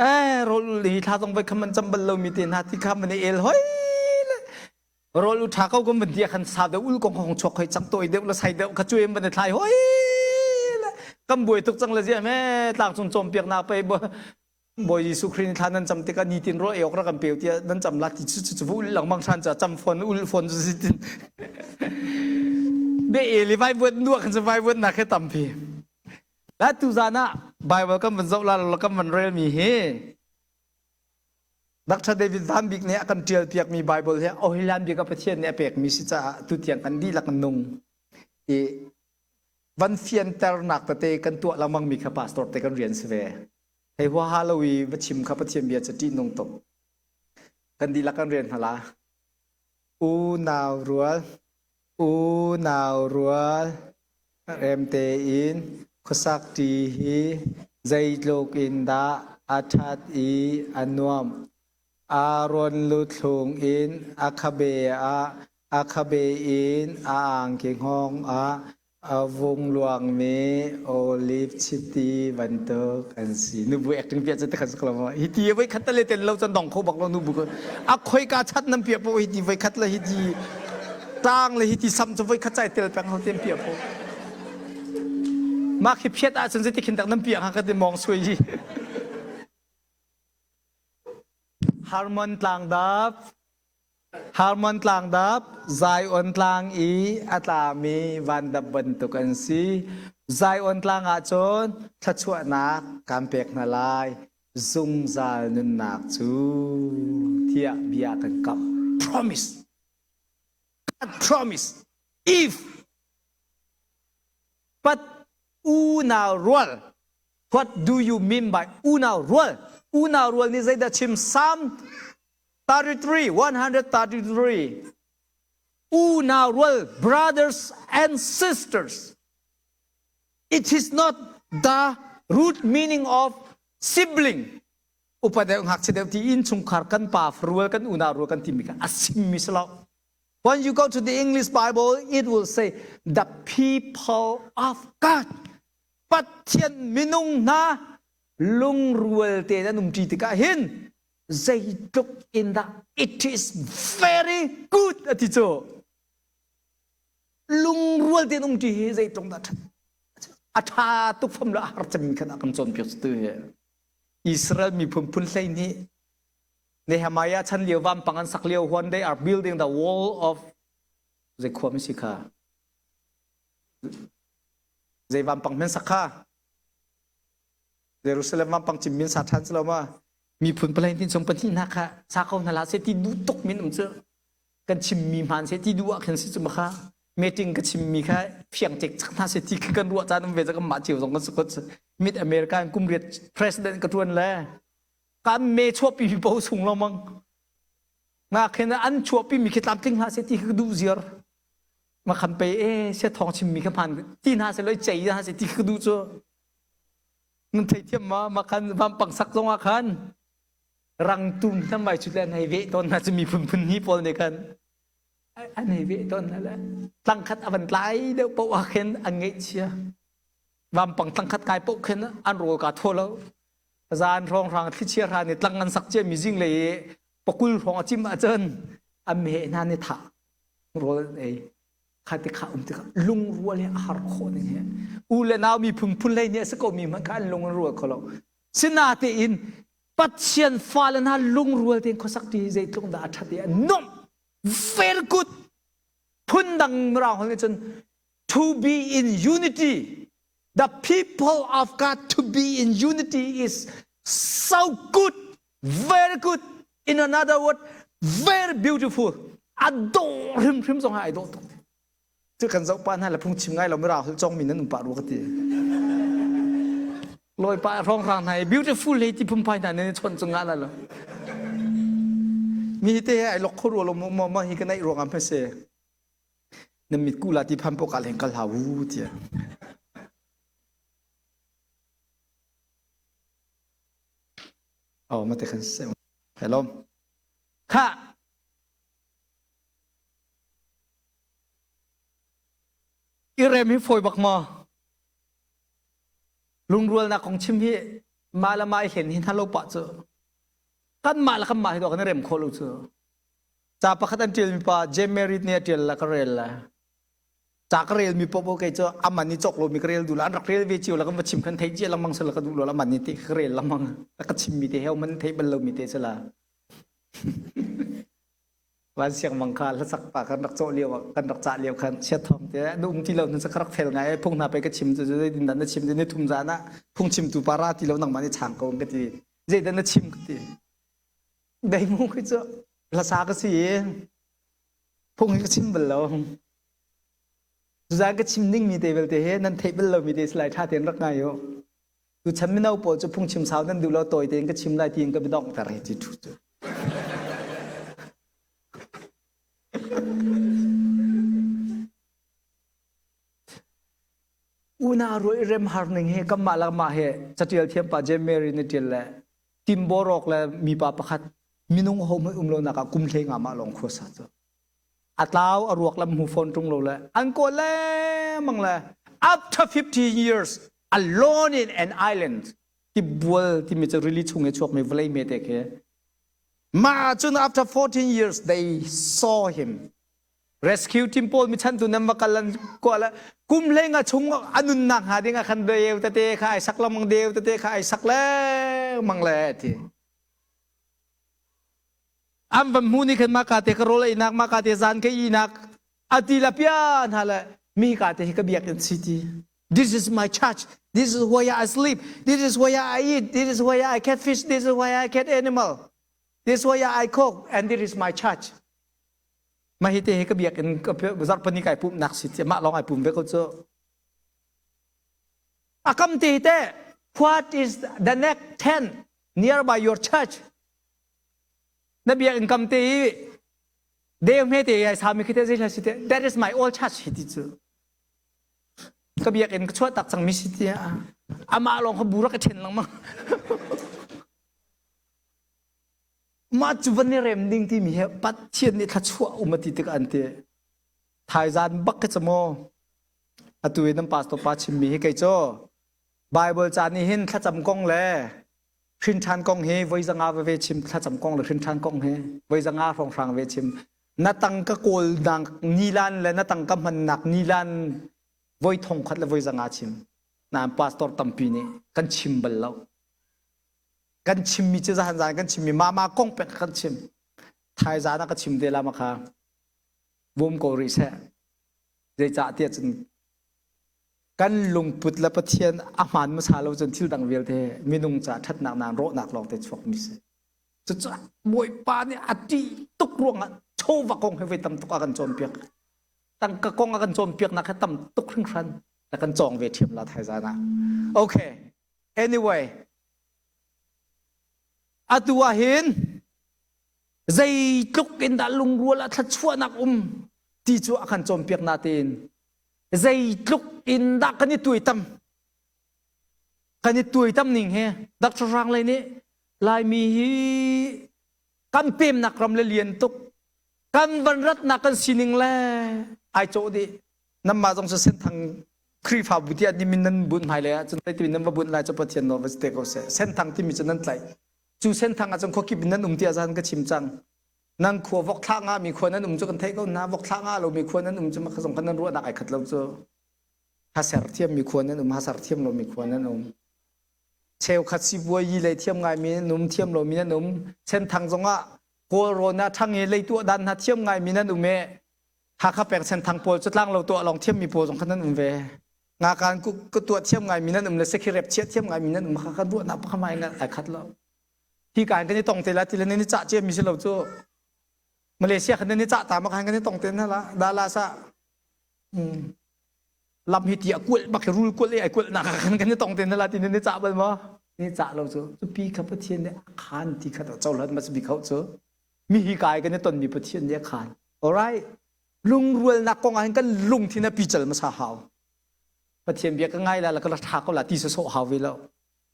eh rawl hi thla zong voi kham an cam bal lomi te hna ti kha man i el hoi le rawl u ṭha ko kan van ti khan sa deuh ul kong hong chuak hoi cang tawi deuh le sai deuh kha cuem van i thlai hoi le kan buai tuk cang le zia me tlang cung cawmpiak nak pei Bawi Jesuh Khrih nih thla nan cam tikah nitin rawl ei awk rak kan peu tiah nan cam la ti cu cu cu ul lengmang ṭhan ca cam fawn ul fawn cu si tin be eli vai buat nuak kan vai buat nak he tampi la tu zan ah Bible kan van zoh la lo kan van rel mi hi Dr. David Van Bik nih a kan ṭial piakmi Bible hi ohilan bik a Pathian nih a pekmi si caah tutiang kan dihlak nung i van fianternak tete kan tuah lengmang mi kha pastor te kan rian si ve. Hei huaha lo i va chim kha Pathian bia cu ṭihnung tuk. Kan dihlak kan rian hala. Unau rual, unau rual, rem tein khuasak ṭi hi zeitluk in dah a ṭhat i a nuamh. Aaron luthlung in a khabe ah a khabe in a angki hngawng ah a vung luangmi olive chiti bantuk an si. Nubu acting piah cu tikhan saklo ma. Hi ti voi khat le ten lo chan dong kho bak lo nubu ko. A khoi ka chat nam piah po hi ti voi khat le hi ti tang le hi ti sam cu voi khat chai tel peng ho ten piah po. Mah khi phiat ah cun zeiti khin tak nan piah ha ka ti mong sui hi. Harmon tlang dap Harmon tlangdap Zion tlang i a tlami vandap bantuk an si. Zion tlang ah cun thluachuahnak kan pek hna lai. Zungzal nunnak cu tiah bia kan kamh. Promise. God promise. If but unau rual what do you mean by unau rual? Unau rual nih zeidah chim? Psalm 33, 133. Unau rual, brothers and sisters. It is not the root meaning of sibling. Upa deuh ngakchia deuh ti innchungkhar kan pa rual kan unau rual kan timi kha a simmi si lo. When you go to the English Bible, it will say the people of God. Pathian minung hna lungrual tein an umṭi tikah hin zeitluk in dah it is very good a ti cu lungrual tein umṭi hi zeitluk dah ṭhat. A ṭha tuk fam lo a har cemmi khan a kan cawnpiak tu hi. Israel miphun phun 12 Nehemiah chan lio vampang an sak lio when they are building the wall of zei khua mi si kha zei vampang men sak kha Jerusalem vampang cim min sa ṭhan si lo ma miphun palain tin chung pahnih hna kha sa ko hna la se ti duh tuk min um cu kan chimmi hmaan se ti duh ah khin si cu ma kha meeting ka chimmi kha fiang cek cak hna se ti khi kan ruah caan um ve kan mah cio zong kan sukot mid America in kum riat president ka tuan le kan me chuahpi mi po sung lo mang nga khin an chuahpi mi khi tlamtling hna se ti khi ka duh ziar ma khan pe e se thong chimmi kha hmaan ti hna se loi chei hna se ti khi ka duh cu Nan theithiam ma ma khan vampang sak zong ah khan rangtum hnam mai chu le an hei veh tawn hna cu miphun phun hi pawl nih khan an hei veh tawn hna le tlangkhat a van tlai deuh paoh ah khin an ngeihchia vampang tlangkhat kai paoh khin an rawl ka thaw lo zan hrawng hrang thlichia hra nih tlang an sak cia mi zing lei i pakul hrawng a cim ahcun an meheh hna nih thah rawl an ei kha ti kha um tikah lungrual hi a har khawh ning hi u le nau miphun phun hlei nih a si ko mi hmanh kha an lung an rual kho lo sinatein Pathian fale hna lungrual tein khuasak ti hi zeitluk dah a ṭhat i a nuamh very good phundang mirang holh nih cun to be in unity the people of God to be in unity is so good very good in another word very beautiful a dawh hrimhrim zong ai dawh tuk cu kan zoh pa hna le phung chim ngai lo mira hul chong mi nan um pah rua ka ti loi pa rong rang hna beautiful le ti phumphai hna nan chon chung nga la lo mi te ai lok kho ro lo mo ma hi ka naih ruang am se nan mit ku la ti pham po ka leng kal ha wu tia Oh, mate khan se. Hello. Kha. I rem hi fawi bak maw? Lungrualnak kong chim hi mah le mah i hlen hi hna lo pah cu. Kan mah le kan mah hi dawh kan i rem khawh lo cu. Ca pakhat an ṭialmi pa James Merritt nih a ṭial la ka rel la. Ca ka relmi paoh kei cu aman i cawk lomi ka rel duh lo an rak rel ve cio la kan va chim khan thei cia lengmang sala ka duh lo aman ni te ka rel lengmang ka chimmi te heu man thei bal lomi te sala van siang mang kha hlasak pa kan rak cawh lio kan rak cah lio khan chiat thong te na um ti lo na ka rak fel ngai phung hna pe ka chim cu zei din dan na chim ni thum zan ah phung chim tu para ti lo nangmah ni chang ko ka ti zei dan na chim ka ti dei mu khi cu hlasa ka si phung hi ka chim bal lo Tuzaan ka chim dingmi te vialte hi nan theih bal lomi te si lai ṭha tein rak ngai u. Tuchan mino pawl cu phungchim sau nan duh lo tawi tein ka chim lai tiin ka biadonghter hi ti ṭhu cu. Unau ruai rem har ning hi kanmah le kanmah he catial thiam pa James Mary nih ṭial le Timborok le mipa pakhat minung ho hmanh um lonak ah kum hlei nga mah lawng khua sa cu. A tlau a ruak lam hmu fawn ṭung lo le an kawl lengmang le after 50 years alone in an island tibual timi cu rili chung i chuakmi vawlei mete khi mah cun after 14 years they saw him rescue team pawl mi chantu nan va kal an kuah le kum hlei nga chung a nunnak hnga ding ah khan deu tete kha ai sak lengmang deu tete kha ai sak lengmang le ti An van hmu nih khan mah ka te ka rawl einak mah ka te zan ka ihnak a ti la pia hna le mi ka te hi ka biakinn si ti. This is my church. This is where I sleep. This is where I eat. This is where I catch fish. This is where I catch animal. This is where I cook. And this is my church. Mah hi te hi ka biakinn ka zarhpani kai pumhnak si ti mah lawng ai pum ve ko cu. A kam te te what is the next tent nearby your church? Na biakinn kam te i deu hme te ai sami khi te zei si te that is my old church hi ti cu ka biakinn ka chuah tak cang mi si ti amah lawng kha bura ka ṭhen lengmang mah cu van i rem ding timi he Pathian nih thluachuah um a ti tik an ti thaizan bak ka maw atu i nan pastor pa chimmi hi kei cu Bible ca nih hin thlacam kong le Hrinṭhan kong hi voi zanga va ve chim thlacam kong le hrinṭhan kong hi voi zanga hrawnghrang ve chim na tangka kawlnak nilan le na tangka hmannak nilan voi thong khat le voi zanga chim. Nain pastor tampi nih kan chim bal lo. Kan chimmi cu zahan zan kan chimmi mama kong pek kan chim. Thaizan ah ka chim te la ma kha. Vum ko rih seh. Zeicah tiah cun kan lungput le Pathian a hmaan hmasa lo cun thil dang vialte minung ca ṭhatnak nain rawhnak lawngte chuakmi si. Cucu Bawipa nih a ṭih tuk ruangah chawva kong hi voi tam tuk a kan cawnpiak. Tangka kong a kan cawnpiaknak hi tam tuk hringhran. Na kan cawng ve ṭhiam la thaizan ah. Okay. Anyway, atu ah hin zeitluk in dah lungrual a thluachuahnak um ti cu a kan cawnpiak natein zeitluk in dah kan i tuaitam kan i tuaitam ning hi Dr. Hrang lei nih Laimi hi kan pemnak ram le lian tuk kan van ratnak kan sining le ai cawh dih namah zong cu senthang Khrihfabu tiah ni min nan bunh hmai le ahcun timi nan va bunh lai cu Pathian nawl va si te ko seh senthang timi cu nan tlaih cu senthang ahcun khuakip in nan um tiah zan ka chim cang nan khua vok thla nga mi khua nan um cu kan theih ko hna vok thla nga lo mi khua nan um cu maka zong kan nan ruahnak ai khat lo cu haser thiam mi khua nan um haser thiam lo mi khua nan um cheukhat sipuai yi lei thiam ngai mi nan um thiam lo mi nan um senthang zong ah kawl rawn ah thang i lei tuah dan hna thiam ngai mi nan um e Hakha peng senthang pawl cu tlang lo tuah lawng thiam mi pawl zong khan nan um ve ngakan ku tuah thiam ngai mi nan um le sakhi rep chiah thiam ngai mi nan um kha kan ruahnak pakhat mai ai khat lo hi ka kan i tong te la ti le nan i cah cia mi si lo cu Malaysia khan nan i cah ta ma khan kan i tong te na la da la sa lam hi ti a kual bak rul kual ai kual nak khan kan i tong te na la ti nan i cah bal ma ni cah lo cu cu pi kha Pathian nih a khan ti kha cohlan mas bi kho cu mi hi kai kan i ton mi Pathian nih a khan alright lungrualnak kong ah hin kan lungthin a pical hmasa hau Pathian bia ka ngai la la ka la tha ko la ti sawsawh hau ve lo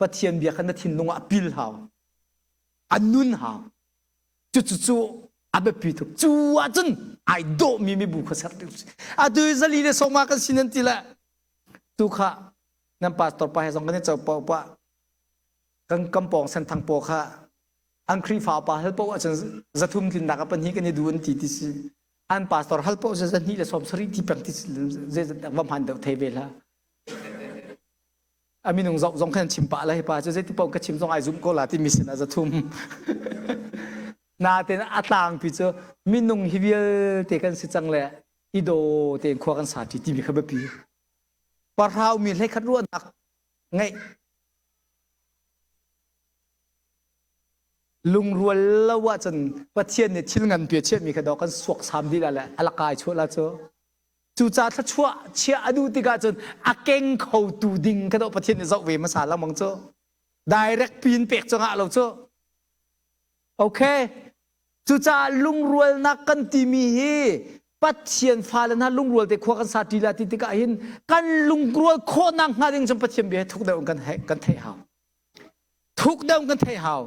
Pathian bia kha na thinlung ah a pil hau a nun hau cucu cu a biapi tuk cu ahcun ai dawhmi mibu kha ser ding atu zali le sawma kan si nan ti le tu kha nan pastor pa he zong kan i co pau pa kan kampong senthang paw kha an Khrihfa pa hal paoh ahcun zathum tlinnak a pahnih kan i duh an ti ti si an pastor hal paoh cu zahnih le 70 ti peng ti zeizat va hman deuh thei ve hlah a minung zoh zong khan chim pah la hi pa cu zeiti paoh ka chim zong ai zum ko la timi sin ah zathum natin a tlangpi cu minung hi vialte kan si cang le i daw tein khua kan sa ṭi timi kha biapi parhau mi hleikhat ruahnak ngeih lungrual lo ahcun Pathian nih thil nganpi a chiahmi kha dawh kan suaksam dih la le a lakai chuah la cu cucaah thluachuah chiah a duh tikah cun a keng khotu ding kha dawh Pathian nih zoh ve hmasa lengmang cu direct pin pek cu ngah lo cu okay cucaah lungrualnak kan timi hi Pathian fale hna lungrual te khua kan sa ṭi la ti tikah hin kan lungrual khawhnak hnga ding cun Pathian bia hi thuk deuh in kan kan theih hau Thuk deuh kan theih hau.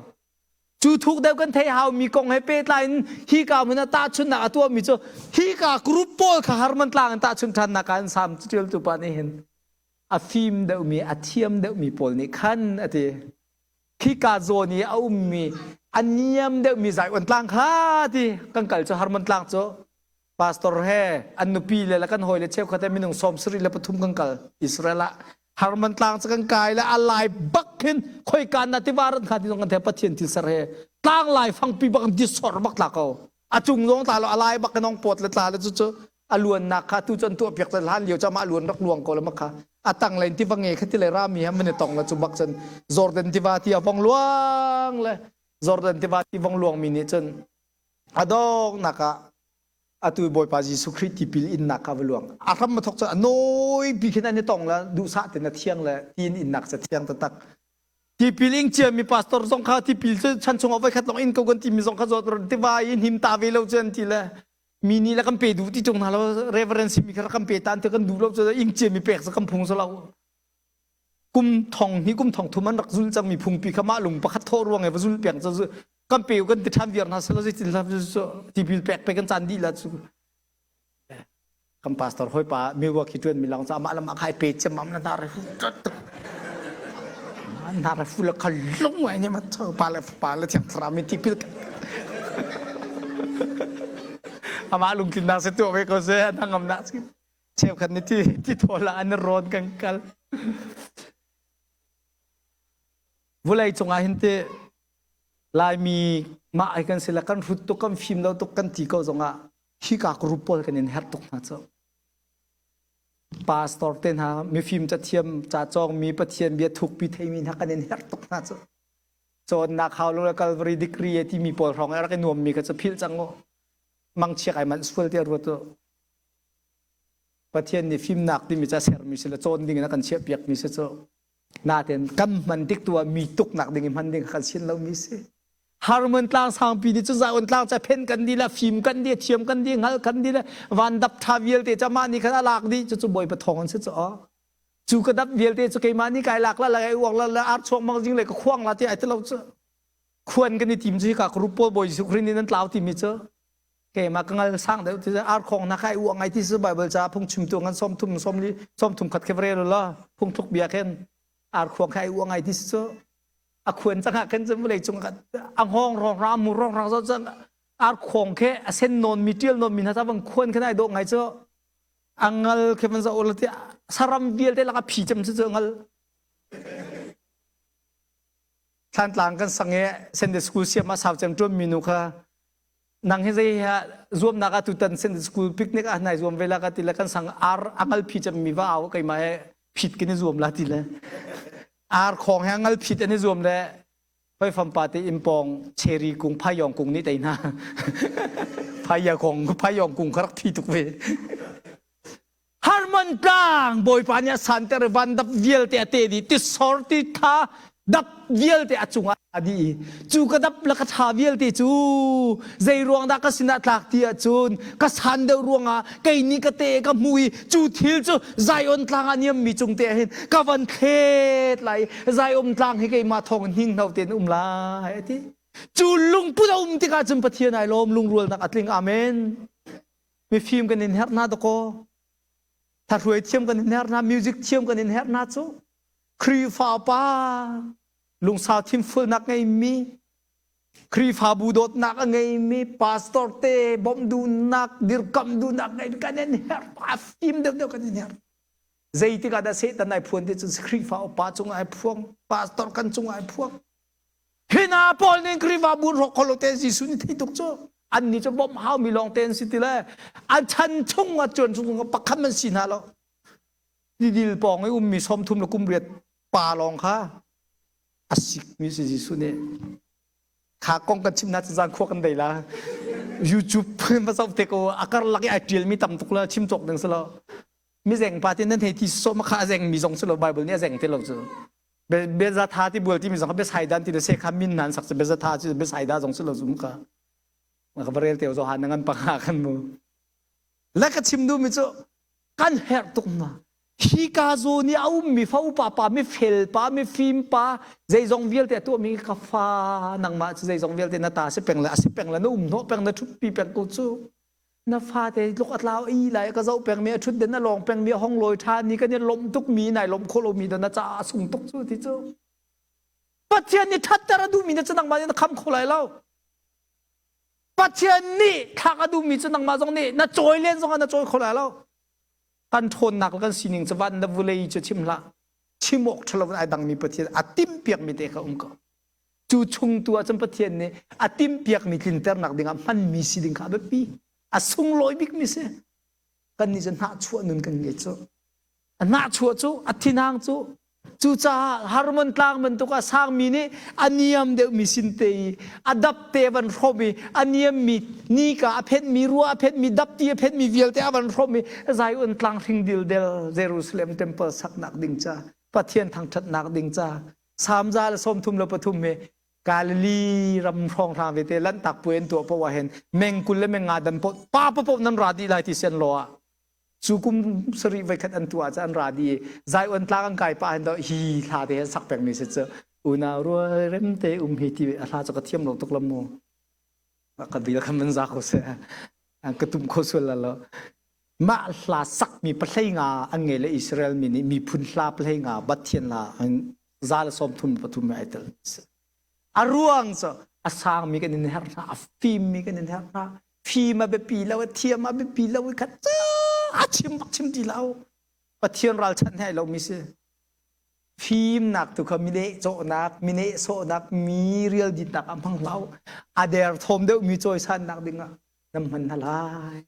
Cu thuk deuh kan theih hau mi kong he pehtlai in hika hmun ah tahchunhnak a tuahmi cu hika group pawl kha Harmon tlang in tahchunh ṭhannak ah an sam ṭialtu pa nih hin a fim deuhmi a thiam deuhmi pawl nih khan a ti. Khika zawn i a ummi a niam deuhmi Zion tlang kha ti kan kal cu Harmon tlang cu pastor he an nupi le le kan hawi le cheukhat he minung 73 kan kal Israel ah Harman tlang cu kan kai le a lai bak hin khoika na tiva ran kha ti zong kan the Pathian thil ser he tlang lai fangpi bak in disor bak tla ko a cung zong tla lo a lai bak in ong pot le tla le cu cu a luannak kha tu cun tuah piak hlan lio cha ma luan rak luang ko le mak kha a tang len tiva nge kha ti le rami ha mani tong la cu bak cun Jordan tiva ti a vong luang le Jordan tiva ti vong luang mi nih cun a donghnak ah atu Bawipa Jesuh Khrih tipil innak kha va luang a hram a thok cu a nawi pi khin an i tong la duhsah ten a thiang le tiin innak cu thiang taktak tipil ing ciami pastor zong kha tipil cu chan chungah voi khat lawng in ko kan timi zong kha zawt tiva i hnim ta ve lo cu an ti le mi nih le kan pe duh ti tung hna lo reverend simi kha kan pe tan te kan duh lo cu ing ciami pek cu kan phung so lo kum thong hi kum thong thum an rak zul cangmi phungpi kha mah lung pakhat thawh ruang e va zul piang cu kan pe kan ti ṭhan viar hna selo zeitin tipil pek pe kan caan dih la cu kan pastor hoi pa Milwaukee ṭuan mi lang ca mah lam ah khai pe cem am na na re fu na re fu la khal lung ngai ne ma pa le pa le thiang thlarau mi tipil amah lungtlinnak se tuah ve ko se an ngam nak cheukhat nih ti ti thawl ah an rawn kan kal. Vulei cungah hin te Laimi mah ai kan si le kan hrut tuk kan fim lo tuk kan ti ko zongah hika group pawl kan in herh tuk hna cu. Pastor te hna mifim cathiam ca cawngmi Pathian bia thukpi theimi hna kan in herh tuk hna cu. Cawnnak hau lo le Calvary degree e timi pawl hrawng i rak i nuammi kha cu philh cang u. Mangchiak ai manh sual tiah ruat u. Pathian nih fimnak timi ca sermi si le cawn ding in a kan chiahpiakmi si cu. Nain kan hman tik tu ah mi tuknak ding i hman ding kan sin lomi si. Harmon tlang sangpi nih cu zaon tlang ca phen kan di la fim kan di thiam kan di ngal kan di le van dap tha vialte ca mah nih khan a lak dih cu cu bawipa thawng an si cu aw cu ka dap vialte cu keimah nih kai lak la la kai uak la la ar chuak mang jing le ka khuang la ti ai ti lo cu khuan kan i tim cu hika group pawl bawi Jesuh Khrih nih nan tlau timi cu keimah ka ngal sang deuh ti ar khong na kai uang ngai ti su bible ca phung chimtu ngan som thum som li som thum khat khe vrel la phung thuk bia khen ar khuang khai uang ngai ti su a khuan changa khen chu vulei chung a ngong rong ra mu rong rang zo chang ar khong khe a sen non mi tial non mi na ta bang khuan khen ai do ngai chu angal khe man zo ul ti saram vialte laka phi chem chu chu ngal Thlantlang kan sang e Sunday school siam a sau cem tuan mi nu kha nang hi zei ha zuamnak ah tutan Sunday school picnic ah nai zuam ve la ka ti le kan sang ar angal phi cem mi va au keimah he phit kin i zuam la ti le ar khong he angal phit an i zuam le hoi fam pa te impong cherry kung phayong kung ni tai na phaya kong phayong kung kharak phi tuk ve Harmon tlang Bawipa nih a santer i vandap vialte a te dih tisor ti tha dap vialte a cungah a dih i cu ka dap le ka tha vialte cu zei ruang dah ka sinah tlak ti ahcun ka san deuh ruangah kei nih ka te ka hmu i cu thil cu Zion tlang ah niammi cung te ah hin ka van thlet lai Zion tlang hi keimah thawng in hninghno tein um lai a ti cu lungput a um tikah cun Pathian ai lawm lungrualnak a tling amen mifim kan in herh hna dakaw thahruai thiam kan in herh hna music thiam kan in herh hna cu Khrihfa pa lungsau thinfulnak ngeimi Khrihfabu dawtnak a ngeimi pastor te bawmh duhnak dirkamh duhnak ngei kan in herh a fim deuhdeuh kan in herh zeitik ah dah Satan ai phuan ti cun Khrihfa upa cung ai phuang pastor kan cung ai phuang Hi hna pawl nih Khrihfabu rawk kho lo te Jesuh nih thei tuk cu. An nih cu bawmh haumi lawng te an si ti le an chan chung ah cuan chung pakhat man si hna lo. Tidil pawng i ummi 30 le kum riat pa lawng kha a sikmi si Jesuh nih kha kong kan chim na zan khua kan dei la YouTube va zoh te ko a karlak i ai tialmi tam tuk la chim cawk ding si lo mi zeng pa tin nan hei ti so ma kha a zeng mi zong si lo Bible nih a zeng te lo cu Bezatha ti bual timi zong kha Bethsaida ti le sekha min nan sak cu Bezatha cu Bethsaida zong si lo zum ka ka va rel teo Johan na ngan panga kan mu le ka chim duhmi cu kan herh tuk na hi ka zawn i a ummi fa upa pa mi fel pa mi fim pa zeizong vialte a tuahmi ka fa nangmah cu zeizong vialte na ta si peng le a si peng le na um hnawh peng na ṭhutpi peng ko cu na fate tluk a tlau i lai ka zoh peng mi a ṭhut den a lawng peng mi a hong lawi ṭhan ni kan i lawmh tuk mi nai lawmh khawh lomi da na caah a sung tuk cu ti cu Pathian nih ṭhatter a duhmi na cu nangmah nih na kham kho lai lo Pathian nih thlak a duhmi cu nangmah zong nih na cawi len zongah na cawi kho lai lo kan ṭhawnnak le kan sining cu van na vulei cu chim hlah chim awk ṭhalo in ai dangmi Pathian a timhpiakmi te kha um ko Cu chung tu ahcun Pathian nih a timhpiakmi tlinternak dingah hmanmi si ding kha a biapi. A sunglawi bikmi si. Kannih cu hnahchuah nun kan ngei cu. A hnahchuah cu, a thinhang cu, cucaah Harmon tlang bantuk a sangmi nih a niam deuhmi sin te i a dapte a van hrawm i a niammi nika a phenhmi rua a phenhmi dapti a phenhmi vialte a van hrawm i Zion tlang hring dildel Jerusalem temple saknak ding ca Pathian thangṭhatnak ding ca Salm za le 33 hi Galilee ram hrawnghrang vete lanhtak puai an tuah poah ah hin meng 20 le meng nga dan po pa paoh nan ra dih lai ti sian lo ah cu kum sarih voikhat an tuah ah an ra dih i Zion tlang an kai pah hin do hi hla te an sak peng mi si cu unau rual rem te um hi ti a hla cu ka thiam lo tuk lam mu ka bil kha man za ko se ka tum kho sual la lo mah hla sakmi pahlei nga an ngei le Israel mi nih miphun hla pahlei nga Pathian hla an za le 33 ai tel a ruang cu a sangmi kan in herh hna a fimmi kan in herh hna fim a biapi lo a thiam a biapi lo i khat a chim bak chim ti lo Pathian ralchanh he ai lomi si. Fimnak tu kha mi nehcawhnak, mi nehsawhnak, mi rialditnak ah hmang hlah u. A derthawm deuh mi cawisannak dingah nan hman hna lai.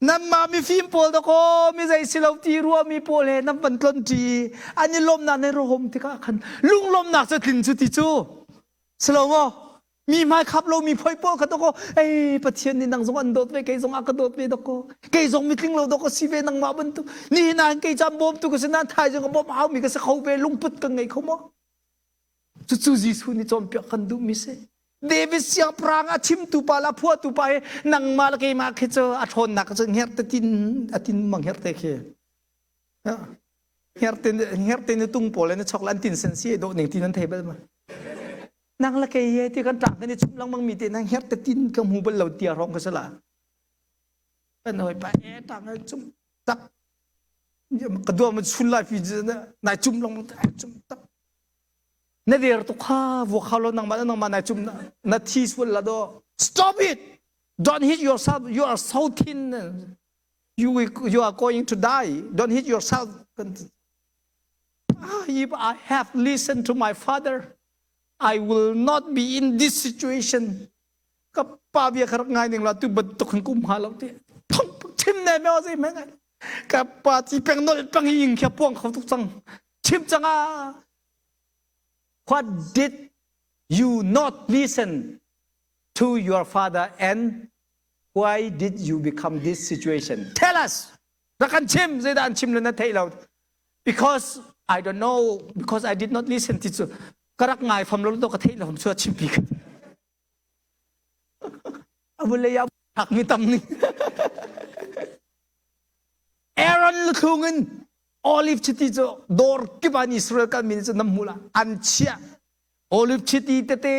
Nanmah mifim pawl dakaw mi zei si lo ti ruahmi pawl he nan van tlon ṭi an i lawmnak nan rawm tikah khan lunglawmnak cu tlin cu ti cu si lo maw mi hmai khap lo mi phoi pawl kha dakaw ei Pathian nih nang zong an dawt ve kei zong a ka dawt ve dakaw kei zong mitling lo dawk si ve nangmah bantuk nihin ah kei cam bawmtu ka si nain thaizing ka bawmh haumi ka si kho ve lungput ka ngei kho maw Cucu Jesuh nih cawnpiak kan duhmi si. David siangpahrang a chimtu pa le a phuahtu pa hi nangmah le keimah khi cu a ṭhawnnak cu hngerhte tin a tin mang hngerhte khi. Hngerhte hngerhte ni tung pawl le na chok le an tin sen si dawh ning tin an thei bal ma. Nang le kei he ti kan tlang kan i chum lengmang mi te na hngerhte tin ka hmu bal lo tia rong ka sala. Kan hoi pa e tang cum tak ka dua ma chun lai fi nai cum long cum tak na der tuk kha vuak hau lo nangmah le nangmah nai cum na thi sual la do stop it don't hit yourself you are so thin you you are going to die don't hit yourself ah, if I have listened to my father I will not be in this situation ka pa bia kha rak ngai ning la tu bantuk hin kum hnga lo ti thong chim ne me zei me ngai ka pa ti peng nol peng ing khia puang kho tuk cang chim cang ah what did you not listen to your father and why did you become this situation tell us rak kan chim zeidah an chim le na theih lo because I don't know because I did not listen ti cu ka rak ngai fam lo to ka theih lo chu a chim pi Avulei ah thak mi tam ning. Aaron luthlung in olive chiti cu dawr kip ah Israel kal mi nih cun nan hmuh la an chiah olive chiti tete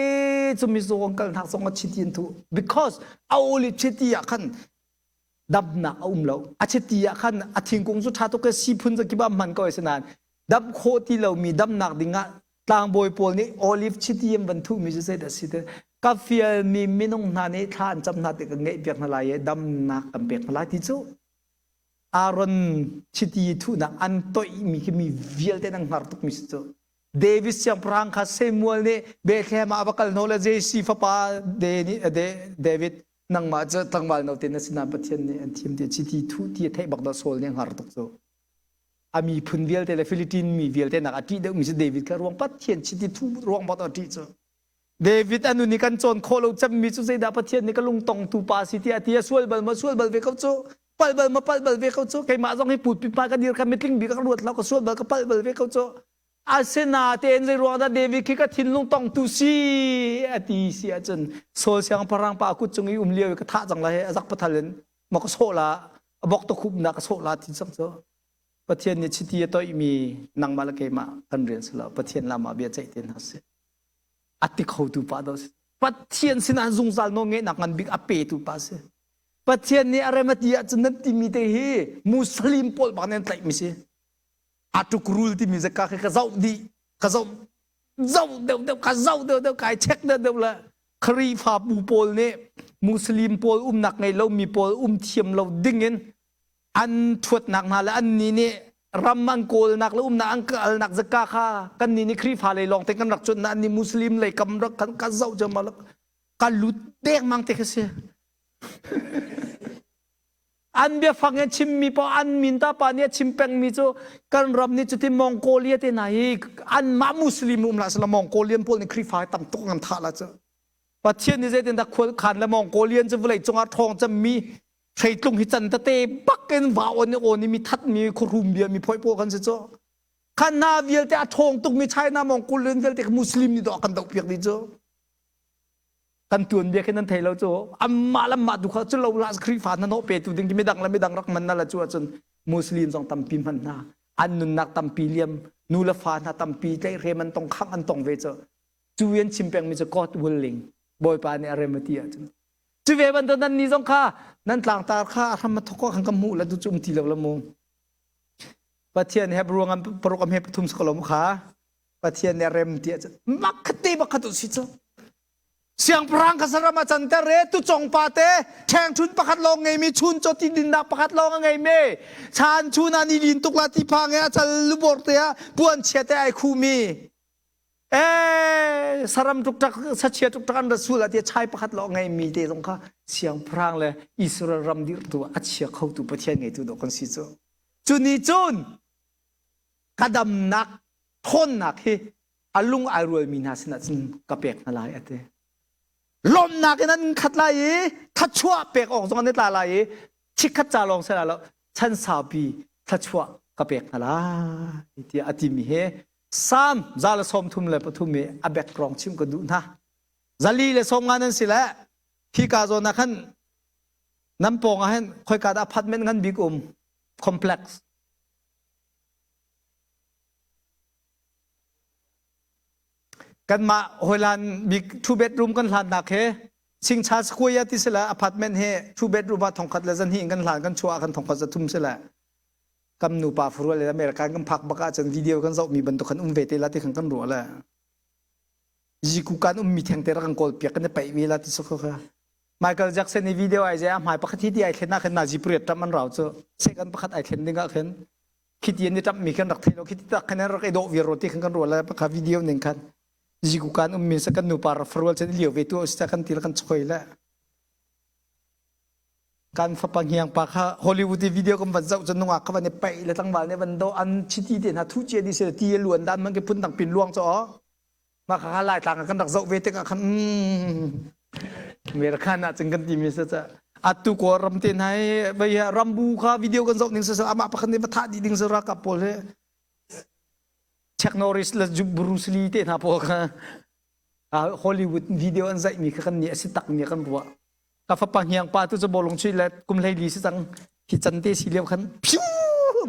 cu mizaw an kal hnak zong ah chiti an thuh because a olive chiti ah khan damnak a um lo a chiti ah khan a thingkung cu ṭha tuk e siphun zakip ah hman ko ai si nain dam khawh ti lomi damnak ding ah tlangbawi pawl nih olive chiti an van thuhmi cu zeidah si te ka fialmi minung hna nih thla an cam hna tik ka ngeih piak hna lai i damnak kan pek hna lai ti cu Aaron chiti thuhnak an toihmi khi mi vialte nan hngar tukmi si cu David siangpahrang kha Samuel nih Bethlehem ah a va kal hno le Jesse fapa David nangmah cu tlangval note na si nain Pathian nih an thim ti chiti thuh ti a theih bak dah Saul nih a hngar tuk cu a miphun vialte le Philippine mi vialte nak a ṭih deuhmi cu David kha ruang Pathian chiti thu ruang bak a ṭih cu David a nun i kan cawn khawh lo cemmi cu zeidah Pathian nih ka lungtongtu pa si tiah ti a sual bal ma sual bal ve ko cu palh bal ma palh bal ve ko cu keimah zong hi pulpit hmai ka dir kha mitling bik ka ruat lo ka sual bal ka palh bal ve ko cu asinatein zei ruang dah David khi ka thinlung tongtu si a ti si ahcun Saul siangpahrang pa kut cung i um lio i ka thah cang lai a zak pathal in ma ka sawh la a bok ta khup na ka sawh la ti cang cu Pathian nih chiti a toihmi nangmah le keimah kan rian si lo Pathian lam ah bia ceih te hna sih a ti khotu pa do si Pathian sinah zungzal nawl ngeihnak ngan bik a petu pa si Pathian nih a rem a ti ahcun nan timi te hi Muslim pawl bak nih an tlaihmi si Atukrul timi zaka khi ka zoh dih ka zoh zoh deuh deuh ka zoh deuh deuh kai check deuh deuh le Khrihfabu pawl nih Muslim pawl umnak ngei lomi pawl um thiam lo dingin an thuatnak hna le annih nih ram an kawlnak le umnak an kalnak zaka kha kannih nih Khrihfa lei lawng te kan rak cuanh na annih Muslim lei kam rak kan kan zoh cem ka lut dengmang te khi si An biafang in chimmi paoh an min ta pa nih a chim pengmi cu kan ram nih cuti Mongolia te hna hi anmah Muslim um la sila Mongolian pawl nih Khrihfa tam tuk an thah la cu. Pathian nih zeitin dah khual khan le Mongolian cu vawlei cungah ṭhawng cemmi hreitlung hi can tete bak in va on i on i mi thatmi khuarum bia mi phoi pawl kan si cu. Khan hna vialte a ṭhawng tukmi China Mongolian vialte Muslim nih dawh kan doh piak dih cu. Kan tuanbia khi nan thei lo cu amah le mah tu kha cu lo la Khrihfa hna nawh petu ding khi midang le midang rak man na la cu ahcun Muslim zong tampi hman hna an nunnak tampi liam nu le fa hna tampi tlaihhrem an tong khangh an tong ve cu cu an chim pengmi cu God willing Bawipa nih a rem a ti ahcun cu ve bantuk nan ni zong kha nan tlangtar kha a hram a thok khan ka hmuh la tu cu um ti lo la mu Pathian Hebrew ngam paruk am he pathum sakalo mu kha Pathian nih a rem ti ahcun mak khat te bak khat u si cu. Siangpahrang kha saram a canter i tucong pa te ṭhengṭhun pakhat lawng ngeimi chuncaw ti dinnak pakhat lawng a ngeimi chan chun ah ni lin tuk la ti phang i a cal lubor te ah puan chia te ai khumi ee saram ṭukṭak sachia ṭukṭak an ra sul ah ti chai pakhat lawng ngeimi te zong kha siangpahrang le Israel ram dirhtu a chia khotu Pathian ngeitu dawh kan si cu cu ni cun ka damnak ṭhawnnak hi a lung ai rualmi hna sinah cun ka pek hna lai a ti. Lawmhnak in an khat lai i thluachuah pek awk zong an i tla lai i chikkhat ca lawng si lai lo chan saupi thluachuah ka pek hna lai tiah a timi hi Psalm 133 i a background chim ka duh hna. 490 nan si le hi ka zawn ah khan nan pawng ah hin khoika dah apartment ngan bik um complex Kanmah hawilan bik two bedroom kan hlannak he Singcha Square ti sila apartment he two bedroom ah thongkhat le zahnih in kan hlan kan chuah kan thongkhat zathum sila kam nupa furual le American kan phak bak ahcun video kan zohmi bantuk kan um ve te la ti khan kan ruah le ziku kan ummi theng te rak kan kawl piak kan i paih ve la ti sokho kha Michael Jackson i video ai je a hmai pakhat hi ti ai thlen ah khin nazi pariat ṭam an rau cu second pakhat ai thlen ding ah khin khiti an i ṭamhmi khan rak thei lo khiti tak khan an rak i dawh viar ro ti khan kan ruah le pakha video ning khan ziku kan ummi sa kan nupa rak farual chan lio ve tu sa kan til kan choi le kan fapa ngiang pa kha Hollywood i video kan van zoh cun nungak kha van i paih le tlangval nih van do an chiti te hna thu cia di se ti luan dan man ke phun dang pin luang cho mah kha Laitlang ah kan rak zoh ve tikah khan American ah cun kan timi sa ca atu kaw ram te hna hi vei rambu kha video kan zoh ning sa amah pakhat nih va thah dih ding sa ralkap pawl he Chuck Norris le Bruce Lee te hna pawl kha Hollywood video an zaih mi kha kan nih a si tak mi kan ruah ka fapa hniang pa tu cu bawlung chuih le kum 14 si cang hi can te si lio khan phiu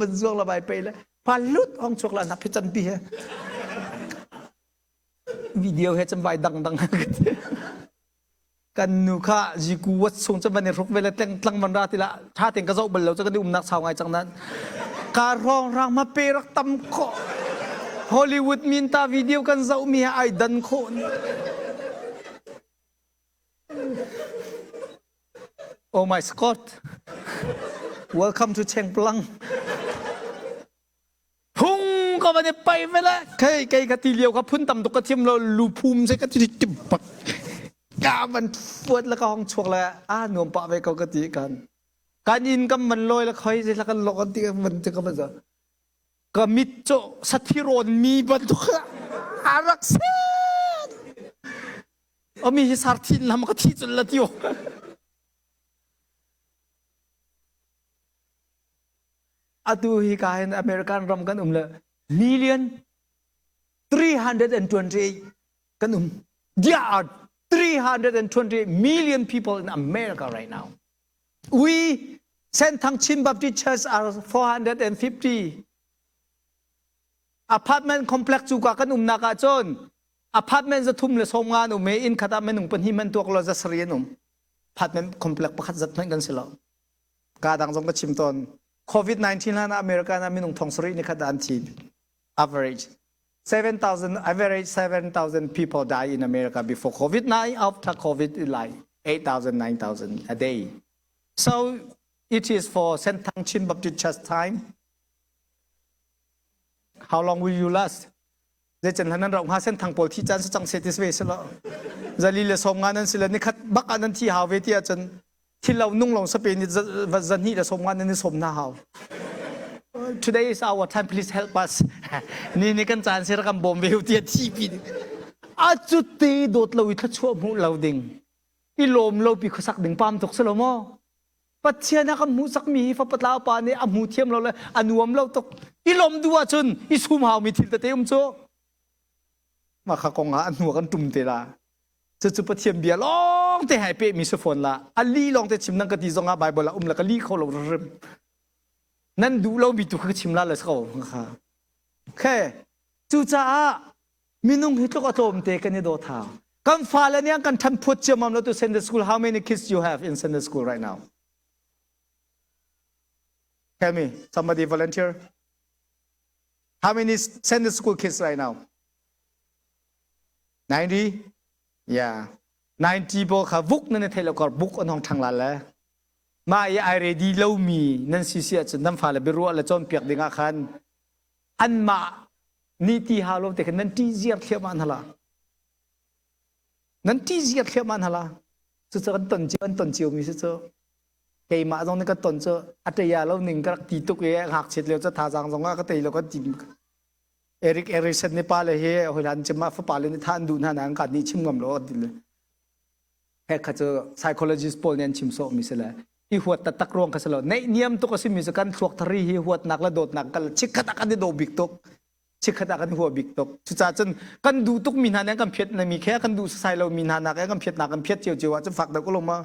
van zuang la bai pe le pa lut hong chuak la nak phi can pi he video he chan vai dang dang kan nu kha ziku wat sung chan van i ruk ve le tleng tlang van ra ti la tha ten ka zoh bal lo cha kan i umnak sau ngai cang nan ka rong rang ma pe rak tam kho Hollywood min ta video kan zoh mi he ai dan kho Oh my Scott. Welcome to Chengplang. Phung ka van i pai ve le kei kei ka ti lio ka phun tam tuk ka thiam lo lu phum se ka ti tim pak ka van fuat le ka hong chuak le a nuam pah ve ko ka ti kan kan inn kam van loi le khoi ze la kan lok an ti van ti ka van za ka mit cu sathi rawn mi bantuk a rak set Ami hi sarthin lam ka thi cun la tio. Atu hi ka hin American ram kan um le million 328 kan um. There are 328 million people in America right now. We Senthang Chin Baptist Church are 450. Apartment complex cu ka kan umnak ah cun apartment zathum le 50 an um i inn khat ah minung pahnih man tuak lo 700 an um apartment complex pakhat zat hmanh kan si lo ka dang zong ka chim tawn covid-19 hlan ah America ah minung thong sarih ni khat ah an thi average 7,000 average 7,000 people die in America before COVID-19 after COVID like 8,000 9,000 a day so it is for Senthang Chin Baptist Church time how long will you last Zeican hlan nan rauh hnga senthang pawl thi caan si cang se ti si ve si lo. Zali le 50 nan si le nikhat bak ah nan thi hau ve ti ahcun thil lo nung long sape ni zahnih le 50 nan i sawm hna hau. Today is our time please help us. Ni ni kan caan si rak kan bawm ve u ti a thi pi. A cu te dawt lo i thluachuah hmuh lo ding. I lawm lo pi khuasak ding pam tuk si lo maw? Pathian a kan hmuhsakmi hi fapatlau pa nih a hmu thiam lo le a nuam lo tuk. I lawm duh ahcun i sum haumi thil tete um cu. Mah kha kong ah a hnu ah kan tum te la. Cucu Pathian bia lawng te hai pehmi si fawn la. A li lawng te chim nang ka ti zong ah Bible ah um la ka li kho lo rim. Nan duh lomi tu kha ka chim la le ko kha. Okay. Cucaah minung hi tluk a tlawm te kan i dawt hau. Kan fale nih an kan ṭhan phuat ciammam lo tu Sunday school. How many kids you have in Sunday school right now? Tell me, somebody volunteer. How many Sunday school kids right now? 90? Yeah. 90 pawl kha vuk nan i theih lo kar buk an hong ṭhang la le mah i ai ready lomi nan si si ahcun nan fale biaruah le cawnpiak ding ah khan anmah nih ti hau lo te khan nan ṭih ziar thliahmah hna la. Nan ṭih ziar thliahmah hna la. Cucu kan ton cio an ton ciomi si cu. Keimah zong nih ka ton cu a ṭei lo ning ka rak ti tuk i ngakchiat lio cu thazaang zong ah ka tei lo kan ti. Eric Erikson nih pale hi hoi cim ah fapa le nih tha an duh hna nain kan nih chim ngam lo an ti le. He kha cu psychologist pawl nih an chim sawhmi si le i huat taktak ruang kha si lo. Neih niam tuk a simi cu kan thluak thari hi huatnak le dawtnak kal chikkhat ah kan i daw bik tuk. Chikkhat ah kan i hua bik tuk. Cucaah cun kan duh tuk mi hna nih an kan phiat mi khe kan duh sasai lo mi hna nak kan phiatnak kan phiat cio cio ah cun fak deuh ko lo ma.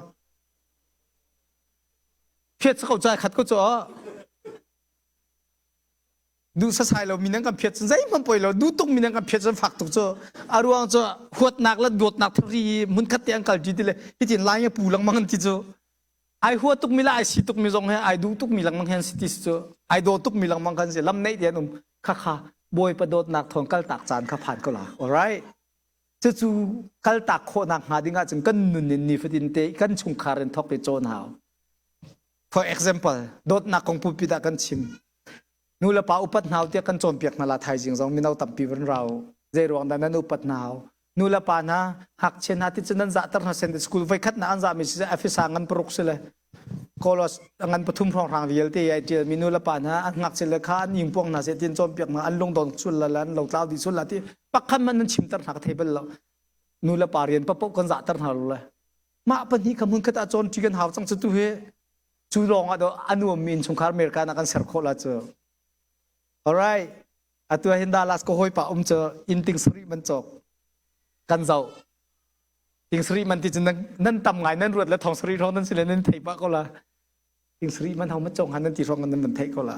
Phiat ko cai khat ko cu duh sasai lo mi nan kan phiat cun zeihmanh poi lo duh tuk mi nan kan phiat cun fak tuk cu a ruang cu huatnak le dawtnak thari hmunkhat te an kal ṭi ti le hitin lai nge pu lengmang an ti cu ai hua tuk mi le ai si tuk mi zong he ai duh tuk mi lengmang he an si ti cu ai daw tuk mi lengmang kan si lam neih te an um kha kha bawipa dawtnak thawng kaltak caan kha phan ko la alright cucu kaltak khawhnak hnga ding ahcun kan nun in nifatin te kan chungkhar in thok i cawn hau for example dawtnak kong pulpit ah kan chim Nu le pa upat hna tiah kan cawnpiak hna la thaizing zong mino tampi van rau. Zei ruang dah nan upat hna hau? Nu le pa hna ngakchia hna ti cu nan zahter hna sen school voikhat na an zahmi si Efesa ngan paruk si le Kolos ngan pathum hrawnghrang vialte ai tial mi nu le pa hna an ngakchia le kha an ingpuang hna se tin cawnpiak hna an lungdon sul la an lotlau dih sul la ti pakhat man nan chimter hna ka thei bal lo. Nu le pa rian papoh kan zahter hna lo le mah pahnih kha hmun khat ah cawn ṭi kan hau cang cu tu hi Cu lawng ah a nuammi innchungkhar America na kan ser khawh la cu. Alright. Atu ah hin Dallas ka hawipa um cu inn ting sarih man cawk. Kan zoh. Ting sarih man ti cu nan tam ngai nan ruat le thong sarih hrawng nan si le nan thei pah ko la. Ting sarih man hau ma cawk han nan ti hrawng nan van theih ko la.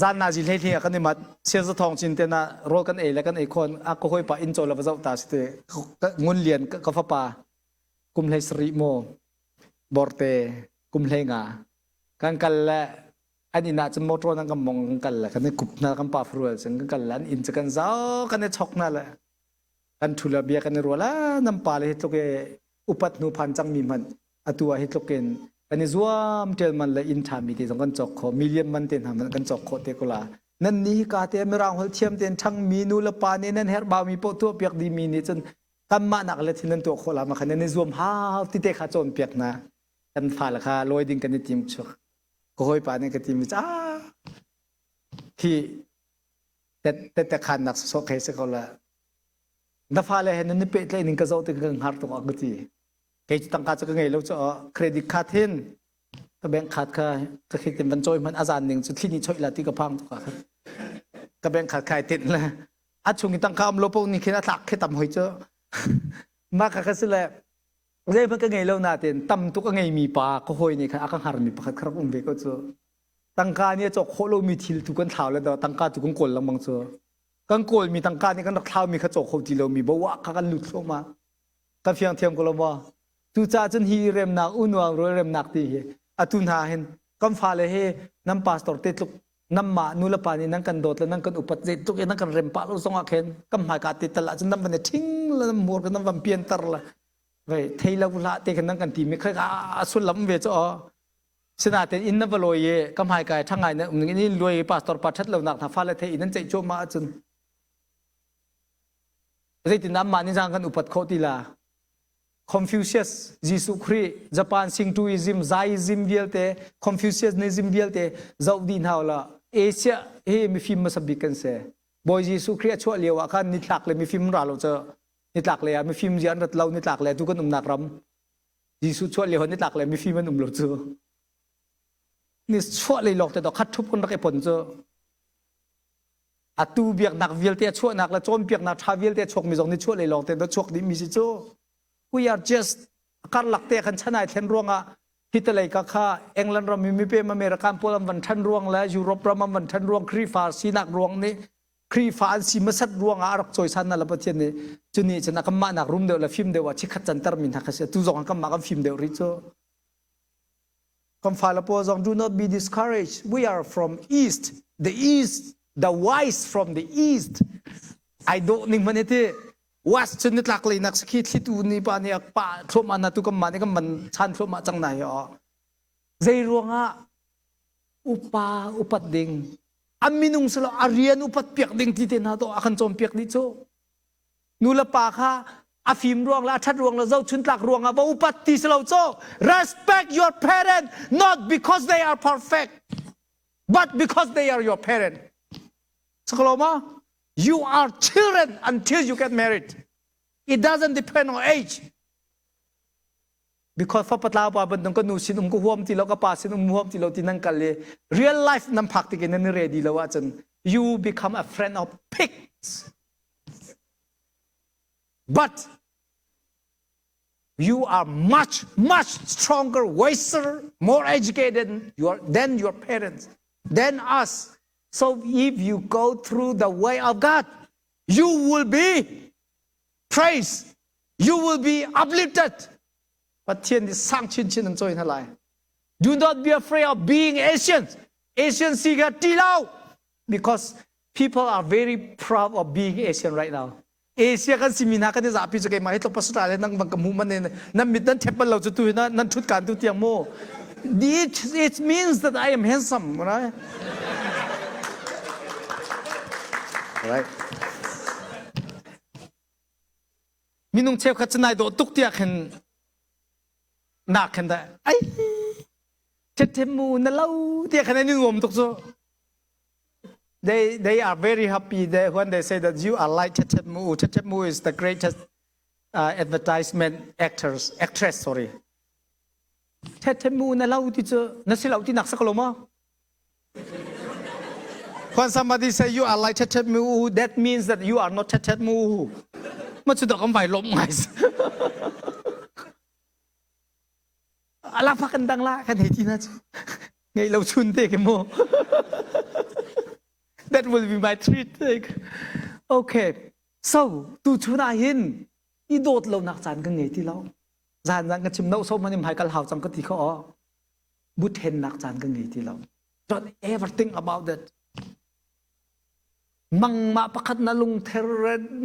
Zan na zi hlei hlei kan i mat sian za thong chin te na rawl kan ei le kan ei khon a ka hawipa inn caw la va zoh ta si te ngun lian ka fapa kum hlei sarih maw Borte kum 15 kan kal le an inn ah cun motor nan kan mong kan kal le kan i kup hna kan pa farual cun kan kal le an inn cu kan zau kan i chok hna le kan thu le bia kan i rual nan pa le hi tluk i upat hnu phan cangmi hmanh atu ah hi tluk in kan i zuam ṭel man le inn ṭhami te zong kan cawk khawh million man te hna man kan cawk khawh te ko la nan ni hi ka te mirang holh thiam tein ṭhangmi nu le pa nih nan herh baumi poh tuah piak dihmi nih cun kanmah nak le thil nan tuah khawh la ma khan nan i zuam hau ti te kha cawnpiak hna kan fale kha lawi ding kan i tim chuk ka hawipa nih ka timi ah hi tette khan nak sawsawh khe si ko la na fale he nan i pehtlaih ning ka zoh tik ka hngar tuk ka ti kei cu tangka cu ka ngei lo cu credit card hin ka bank card kha ka khitin van cawi hmanh a zan ning cu thli nih choih la ti ka phang tuk ah ka bank card khai tin le a chung i tangka um lo paoh nih khin a tlak khi tam hoi cu mah kha ka si le zeihmanh ka ngei lo nain tam tuk a ngeimi pa ka hawi nih khan a ka hngarmi pakhat kha rak um ve ko cu tangka nih a cawk khawh lomi thil tu kan thlau le tangka tu kan kawl lengmang cu kan kawlmi tangka nih kan rak thlaumi kha cawk kho ti lomi boah kha kan lut thluahmah ka fiang thiam ko lo maw cucaah cun hi remnak unuang rual remnak ti hi atu hna hin kan fale hi nan pastor te tluk nanmah nulepa nih nan kan dawt le nan kan upat zeitluk in nan kan rem pah lo zong ah khin kan hmaika te tal ahcun nan van i ṭhing le nan hmur nan van pianter le vei thei lo hlah te khin nan kan timi kha a sullam ve cu aw sinain inn na va lawi i ka hmaika i ṭha ngai na um ning in luai i pastor pa ṭhat lonak hna fale thei in nan ceih cuahmah ahcun zeitin mah nih zang kan upat khawh ti la Confucius, Jesuh Khrih, Japan Shintoism, Zionism vialte, Confucianism vialte zoh dih hna la Asia hi mifim hmasa bik kan si. Bawi Jesuh Khrih a chuah lio ah khan nitlak le mifim ra lo cu nitlak le ah mifim zia an rat lo nitlak le tu kan umnak ram Jesuh chuah lio nitlak le mifim an um lo cu ni chuah lei lawng te to khat thup kan rak i pon cu atu biaknak vialte a chuahnak le cawnpiaknak ṭha vialte a chuakmi zong nih chuah lei lawng te do chuak dihmi si cu we are just karlak te khan chan ai thlen ruangah hitalei ka kha England ram mi mipem American pawl an van ṭhan ruang le Europe ram an van ṭhan ruang Khrihfa sinak ruang nih Khrihfa an si hmasat ruangah a rak cawisan na la Pathian nih cu nih cun a kanmah nak rum deuh le fim deuh ah chikhat canter mi hna kha si tu zong kanmah kan fim deuh rih cu Kan fale pawl zong do not be discouraged. We are from east. The east, the wise from the east. Ai dawh ning hmanh hi ti. West cun nitlak lei nak sakhi thlitu ni pa nih a pah thluahmah na tu kan mah nih kan man chan thluahmah cang na hi aw. Zei ruangah upa upat ding a minung silo a rian upat piak ding ti te hna to a kan cawn piak dih cu. Nu le pa kha a fim ruang le a ṭhat ruang le zohchun tlak ruang ah va upat ti si lo cu. Respect your parent not because they are perfect but because they are your parent. Sakalo ma? You are children until you get married. It doesn't depend on age. Because fa patlau pa bantung ka nu sin um ka huam ti lo ka pa sin um huam ti lo ti nan kal i real life nan phak tik in nan ready lo ahcun you become a friend of pigs. But you are much, much stronger, wiser, more educated than your parents, than us. So if you go through the way of God, you will be praised. You will be uplifted. Pathian nih sang chinchin an cawi hna lai. Do not be afraid of being Asians. Asian si kha ṭih lo because people are very proud of being Asian right now. Asia kan simi hna kan i zapi cu keimah hi tluk pastor le nang bang ka hmu man in nan mit nan thep bal lo cu tu hi nan thut kan tu tiang mu. It, it means that I am handsome, right? Right. Minung cheukhat cu nai dawh tuk tiah khin nak khin dah ai ṭhetṭhem mu na lo tiah khan an i nuam tuk cu they they are very happy they, when they say that you are like Chet Mu. Chet Mu is the greatest uh, advertisement actors actress sorry. Chet Mu na lo ti cu na si lo ti nak sak lo ma? When somebody say you are like Chet Mu, that means that you are not Chet Mu. Ma cu dok an vai lom ngai. Ala fa kan dang la kan hei ti na cu. Ngei lo chun te ke mu. That will be my treat. Okay. So, tu chun ah hin i dawt lo nak caan kan ngei ti lo. Zan zan ka chim no so man im hai kal hau cang ka ti kho o. Buthen nak caan kan ngei ti lo. Don't ever think about that. Mangmah pakhat na lungther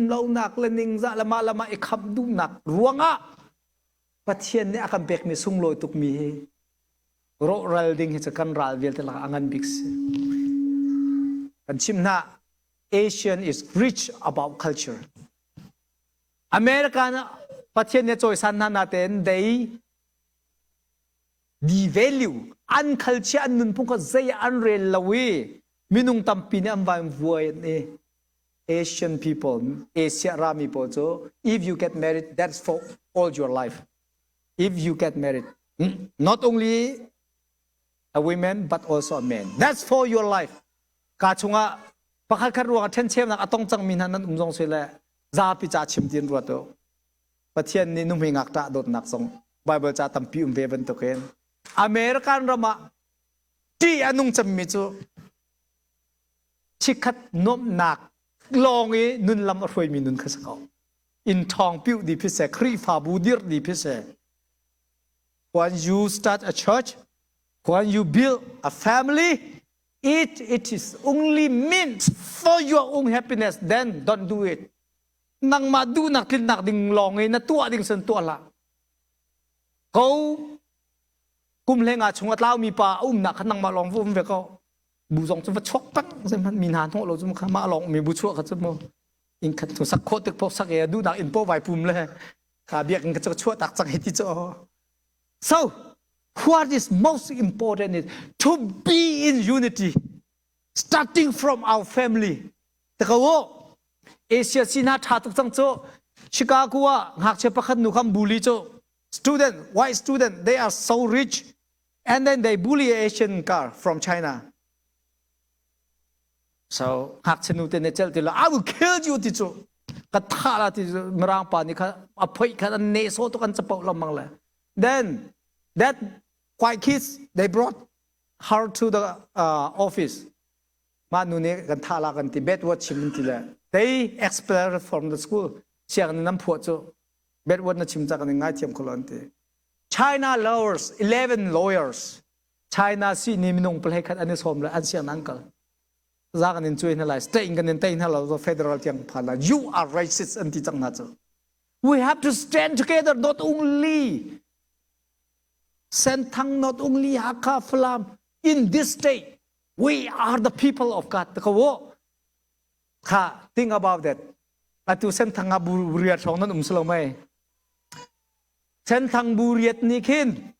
lo nak le ningzah le mah le mah i khamh duhnak ruangah Pathian nih a kan pekmi sunglawi tukmi hi rawhral ding hi cu kan ral vialte lakah a ngan bik si. Kan chim hna Asian is rich about culture. American Pathian nih cawisan hna natein they devalue an culture an nunphung kha zei an rel lo i minung tampi nih an vai vuai an i Asian people Asia rami pawl cu if you get married that's for all your life if you get married not only a woman but also a man that's for your life ka chungah pakhat khat ruangah ṭhencheunak a tong cangmi hna nan um zong si le zapi ca chim tin ruat u Pathian nih nuhmei ngakṭah dawtnak zong Bible ca tampi um ve bantukin American ram ah ṭih a nung cemmi cu chikkhat nuamhnak lawng i nun lam a hruaimi nun kha si ko. Inn ṭhawng piuh di phi seh, Khrihfabu dirh di phi seh. When you start a church, when you build a family, it, it is only meant for your own happiness, then don't do it. Nangmah duhnak tlinnak ding lawng i na tuah ding sun tuah hlah. Ko kum hlenga chung a tlaumi pa a umnak kha nangmah lawng va um ve ko. Bu zong cu va chuak peng zeihmanh mi hna hnawh lo cu kha mah lawng mi bu chuah kha cu mu inn khat cu sak khawh tik poh sak e duhnak inn poh vai pum le kha biakinn ka cu chuah tak cang hi ti cu so what is most important is to be in unity starting from our family ta ko Asia si hna ṭha tuk cang cu Chicago ah ngakchia pakhat nu khan bully cu student white student they are so rich and then they bully Asian car from China so ngakchia nu te ne cel ti lo I will kill you ti cu ka tha la ti cu mirang pa nih kha a phoih kha an ne so tuk an capo lengmang le then that white kids they brought her to the uh, office Mah nu nih kan thah la kan ti bad word chim an ti le they expelled from the school sianginn nan phuah cu bad word na chim ca kan in ngaithiam kho lo an ti China lawyers 11 lawyers China sihni minung palhei khat an i sawm le an sianginn an kal. Za kan in cuai hna lai, state in kan in tei hna lo, federal tiang phan lai. You are racist an ti cang hna cu. We have to stand together not only Senthang, not only Hakha, Falam, in this state. We are the people of God. Ka wo. Kha, think about that. Atu Senthang ah bu riat hrawng nan um silo mei. Senthang bu riat nih khin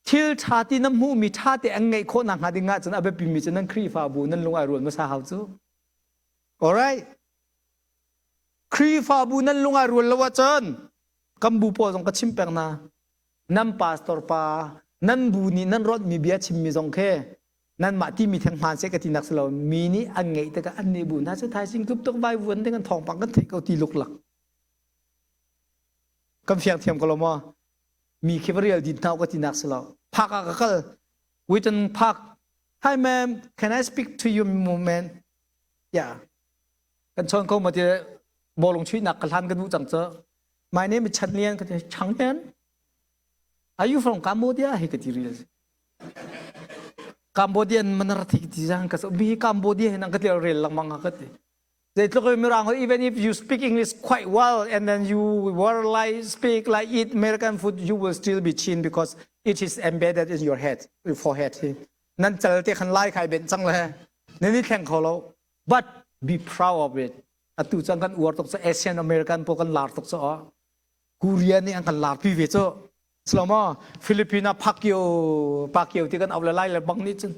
thil ṭha ti na hmuhmi ṭha te an ngeih khawh nakhnga ding ahcun a biapimi cu nan Khrihfabu nan lung ai rual hmasa hau cu. Alright. Khrihfabu nan lung ai rual lo ahcun kan bu pawl zong ka chim peng hna. Nan pastor pa, nan bu nih nan rawtmi bia chimmi zong khi nanmah timi theng hmaan seh ka ti nak si lo mi nih an ngeih tikah an nih bu hna cu thaising tluk tuk vai vuan ding an thawngpang kan theih ko ti luklak. Kan fiang thiam ko lo maw? Mi khi va rial din hna ka tinak si lo. Park ah ka kal. Witten Park. Hi ma'am, can I speak to you moment? Yeah. Kan chawn ko ma ti bawlung chuihnak ka hlan ka duh cang cu. My name is Chan Lian ka ti Chang Lian. Are you from Cambodia? Hi ka ti ril. Cambodian manar thi ti zang ka so bi Cambodia hin ang ka ti rel lengmang ka ti. Zeitluk in Mirang even if you speak English quite well and then you were like speak like eat American food, you will still be Chin because it is embedded in your head, your forehead. Nan cal te khan lai khai ben cang le. Nan i thleng kho lo. But be proud of it. Atu cang kan uar tuk cu Asian American po kan lar tuk cu Korea nih an kan lar pi ve cu. Slomo Filipina Pacquiao Pacquiao ti kan au le lai le bang nih cun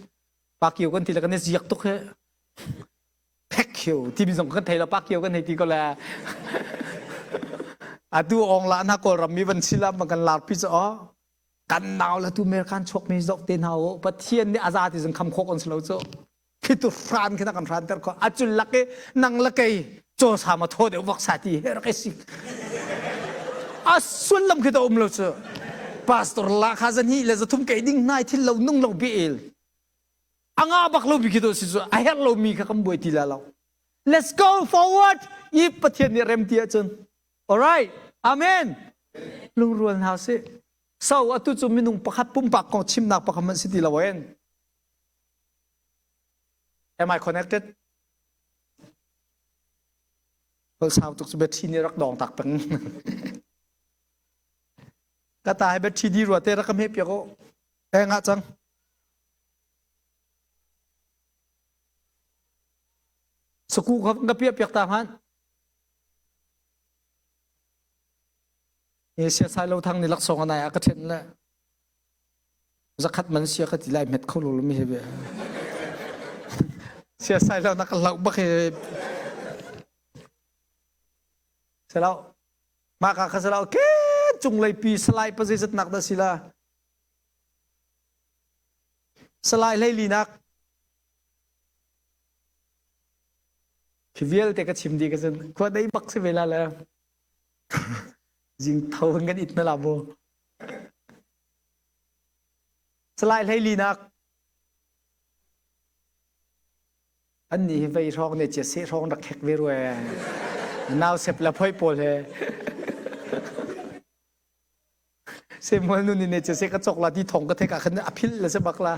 Pacquiao kan ti le kan i ziak tuk he. Pekhiu timi zong kan thei lo Pakio kan hei ti ko le atu ong la na kawlram mi van si lam kan lar pi cho kan nau la tu American chuak mi zok te hna o Pathian nih aza ti zong kham khok on slo chu khi tu hran khi na kan hran ter ko achul lak i nang la kei chaw sa ma tho deuh vok sa ti he rak si a sullam khi to um lo chu pastor la kha zan hi le zathum kei ding nai thil lo nung lo bi el A ngah bak lomi khi to si cu a herh lomi kha kan buai ti la lo. Let's go forward. I Pathian nih rem ti ahcun. Alright. Amen. Lungrual hna sih. So atu cu minung pakhat pumpak kong chimnak pakhat hmanh si ti lo en. Am I connected? Hol sau tuk cu betthi nih rak dong tak peng. Ka ta hi betthi di rua te rak ka hme piak u. Eh ngah cang. Saku kha ka piah piak ta hmanh. Asia sai lo thang ni laksawng anai a ka then le zakhat man sia ka ti lai met kho lo mi he be. Sia sai lo na ka lau bak he. Selo ma ka kha selo ke cung lei pi salai pa zeizat nak dah sila. Salai hleilinak Khi vialte ka chim dih ka cun khua dei bak si ve la le zing tho in kan it na la mu. Salai hleilinak an nih hi vei hrawng ne cia seh hrawng rak khek ve rue. Nau sep la phoi pawl he. Samuel nu nih ne se ka cok la ti thong ka thek ah khan a phil le se bak la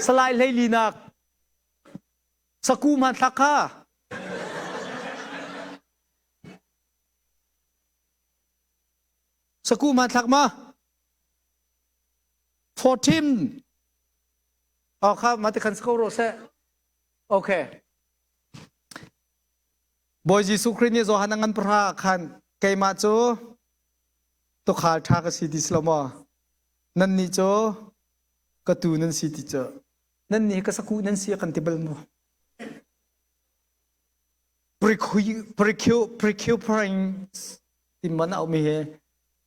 salai hleili nak saku hmanthlak kha saku hmanthlak ma 14 oh kha ma te khan sko ro se okay Bawi Jesuh Khrih nih Johan a ngan pra khan keimah cu Tuukhal ṭha ka si ti si lo maw? Nannih cu ka tuu nan si ti cu. Nannih ka sakuh nan si a kan ti bal maw? Porcupines ti man aumi hi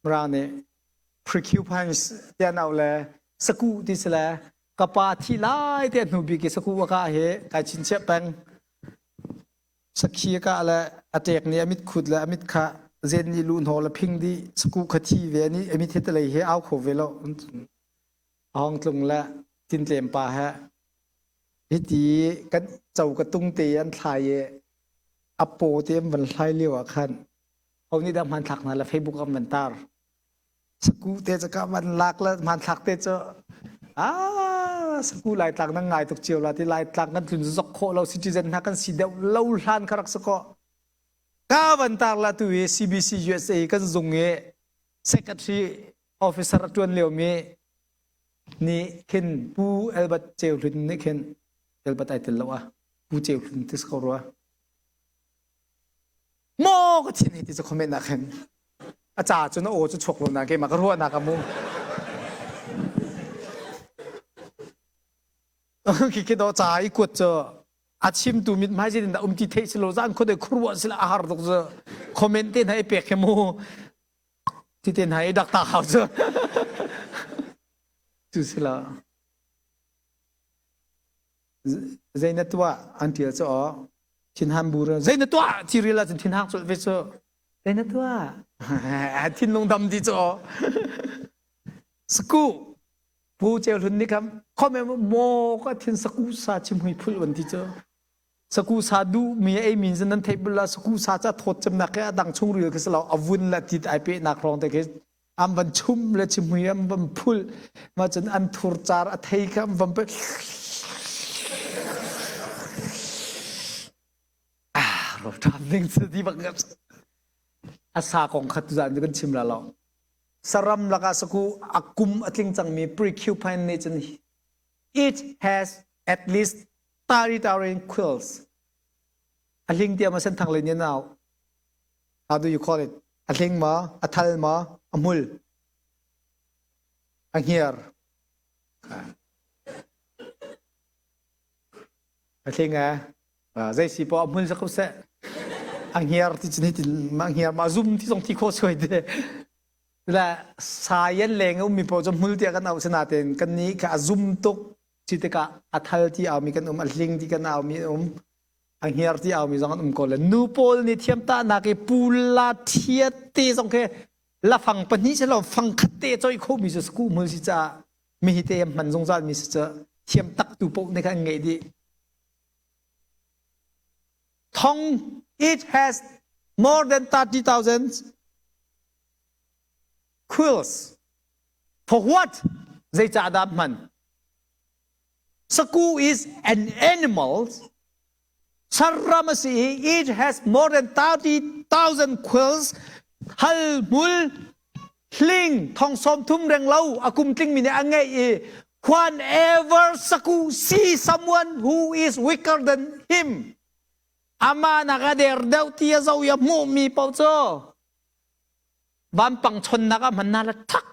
Mirang nih porcupines tiah an auh le sakuh ti si le ka pa thi lai te hnu bik i sakuh a kah hi kai chinchiah peng. Sakhi a kah le a ṭek nih a mit khut le a mit kha zen nih luh hnawh le phing dih sakuh kha thi ve nih a mit hi telei he au kho ve lo. A hong tlung le tintlem pa he hiti kan cho ka tung te an thlai i a paw te an van hlai lio ah khan ho nih dah hmanthlak hna le Facebook an van tar. Sakuh te cu ka van lak le hmanthlak te cu ah. Saku Laitlang nan ngai tuk cio la ti Laitlang kan tlun zok khawh lo citizen hna kan si deuh lo hlan kha rak si kaw. Ka van tar la tu i CBC USA kan zung i secretary officer a tuan lio mi nih khin Pu Albert Ceu Hlun nih khin Albert ai tel lo a Pu Ceu Hlun ti ko rua. Maw ka thin hei ti cu comment ah khin a ca cu na aw cu chuak lo na keimah ka ruahnak a mu. Khi khi do ca i kuat cu a chimtu mit hmai zin in um ti theih si lo zan khuadei khuaruah si la a har tuk cu comment te hna i pek he mu ti te hna i dak ta hau cu cu si la Zei na tuah an ṭial cu aw thinhan bu zei na tuah ti ril ahcun thinhang colh ve cu zei na tuah thinlung dam di cu aw saku pu ceu hlun nih kham khom maw ka thin saku sa chimhui phul van ti cu saku sa duh mi ei min zan nan theih bul la saku sa ca thawt cemnak ke a dang chung ril khi lo a vun la tit ai pe nak rong te khi an van chum le chimhui an van phul ma cun an thur car a thei kha an van pe ah ro ṭham ding cu ti bak a sa kong kha tuzan cu kan chim la lo saram lakah saku a kum a tling cangmi porcupine nih cun it has at least 30,000 quills a hling tiah ma senthang le nau How do you call it? A hling ma? A thal ma? A hmul? A hniar? A hling eh? Zei si poah a hmul sa ko seh. A hniar ti cun hitin ma hniar ma zum ti zong thi khawh suai te. La sayan leng ummi paoh cu hmul tiah kan auh sinain kan nih kha a zum tuk ci tikah a thal ti aumi kan um a hling ti kan aumi um a hngiar ti aumi zong an um ko le nu pawl nih thiamtahnak i pula thiat te zong khi lafang pahnih si lo fang khat te choi khomi cu sku hmul si caah mi hi te hman zungzal mi si cu thiam tak tu paoh nih khan an ngeih dih thong it has more than 30,000 quills for what zeicah dah hman Saku is an animal. Saram a si i it has more than 30,000 quills. Hal hmul hling thong sawm thum reng lo a kum tling mi nih a ngeih i whenever saku see someone who is weaker than him ama nak a der deuh ti a zo i a hmuh mi paoh cu vampang chonnak ah hman na la thak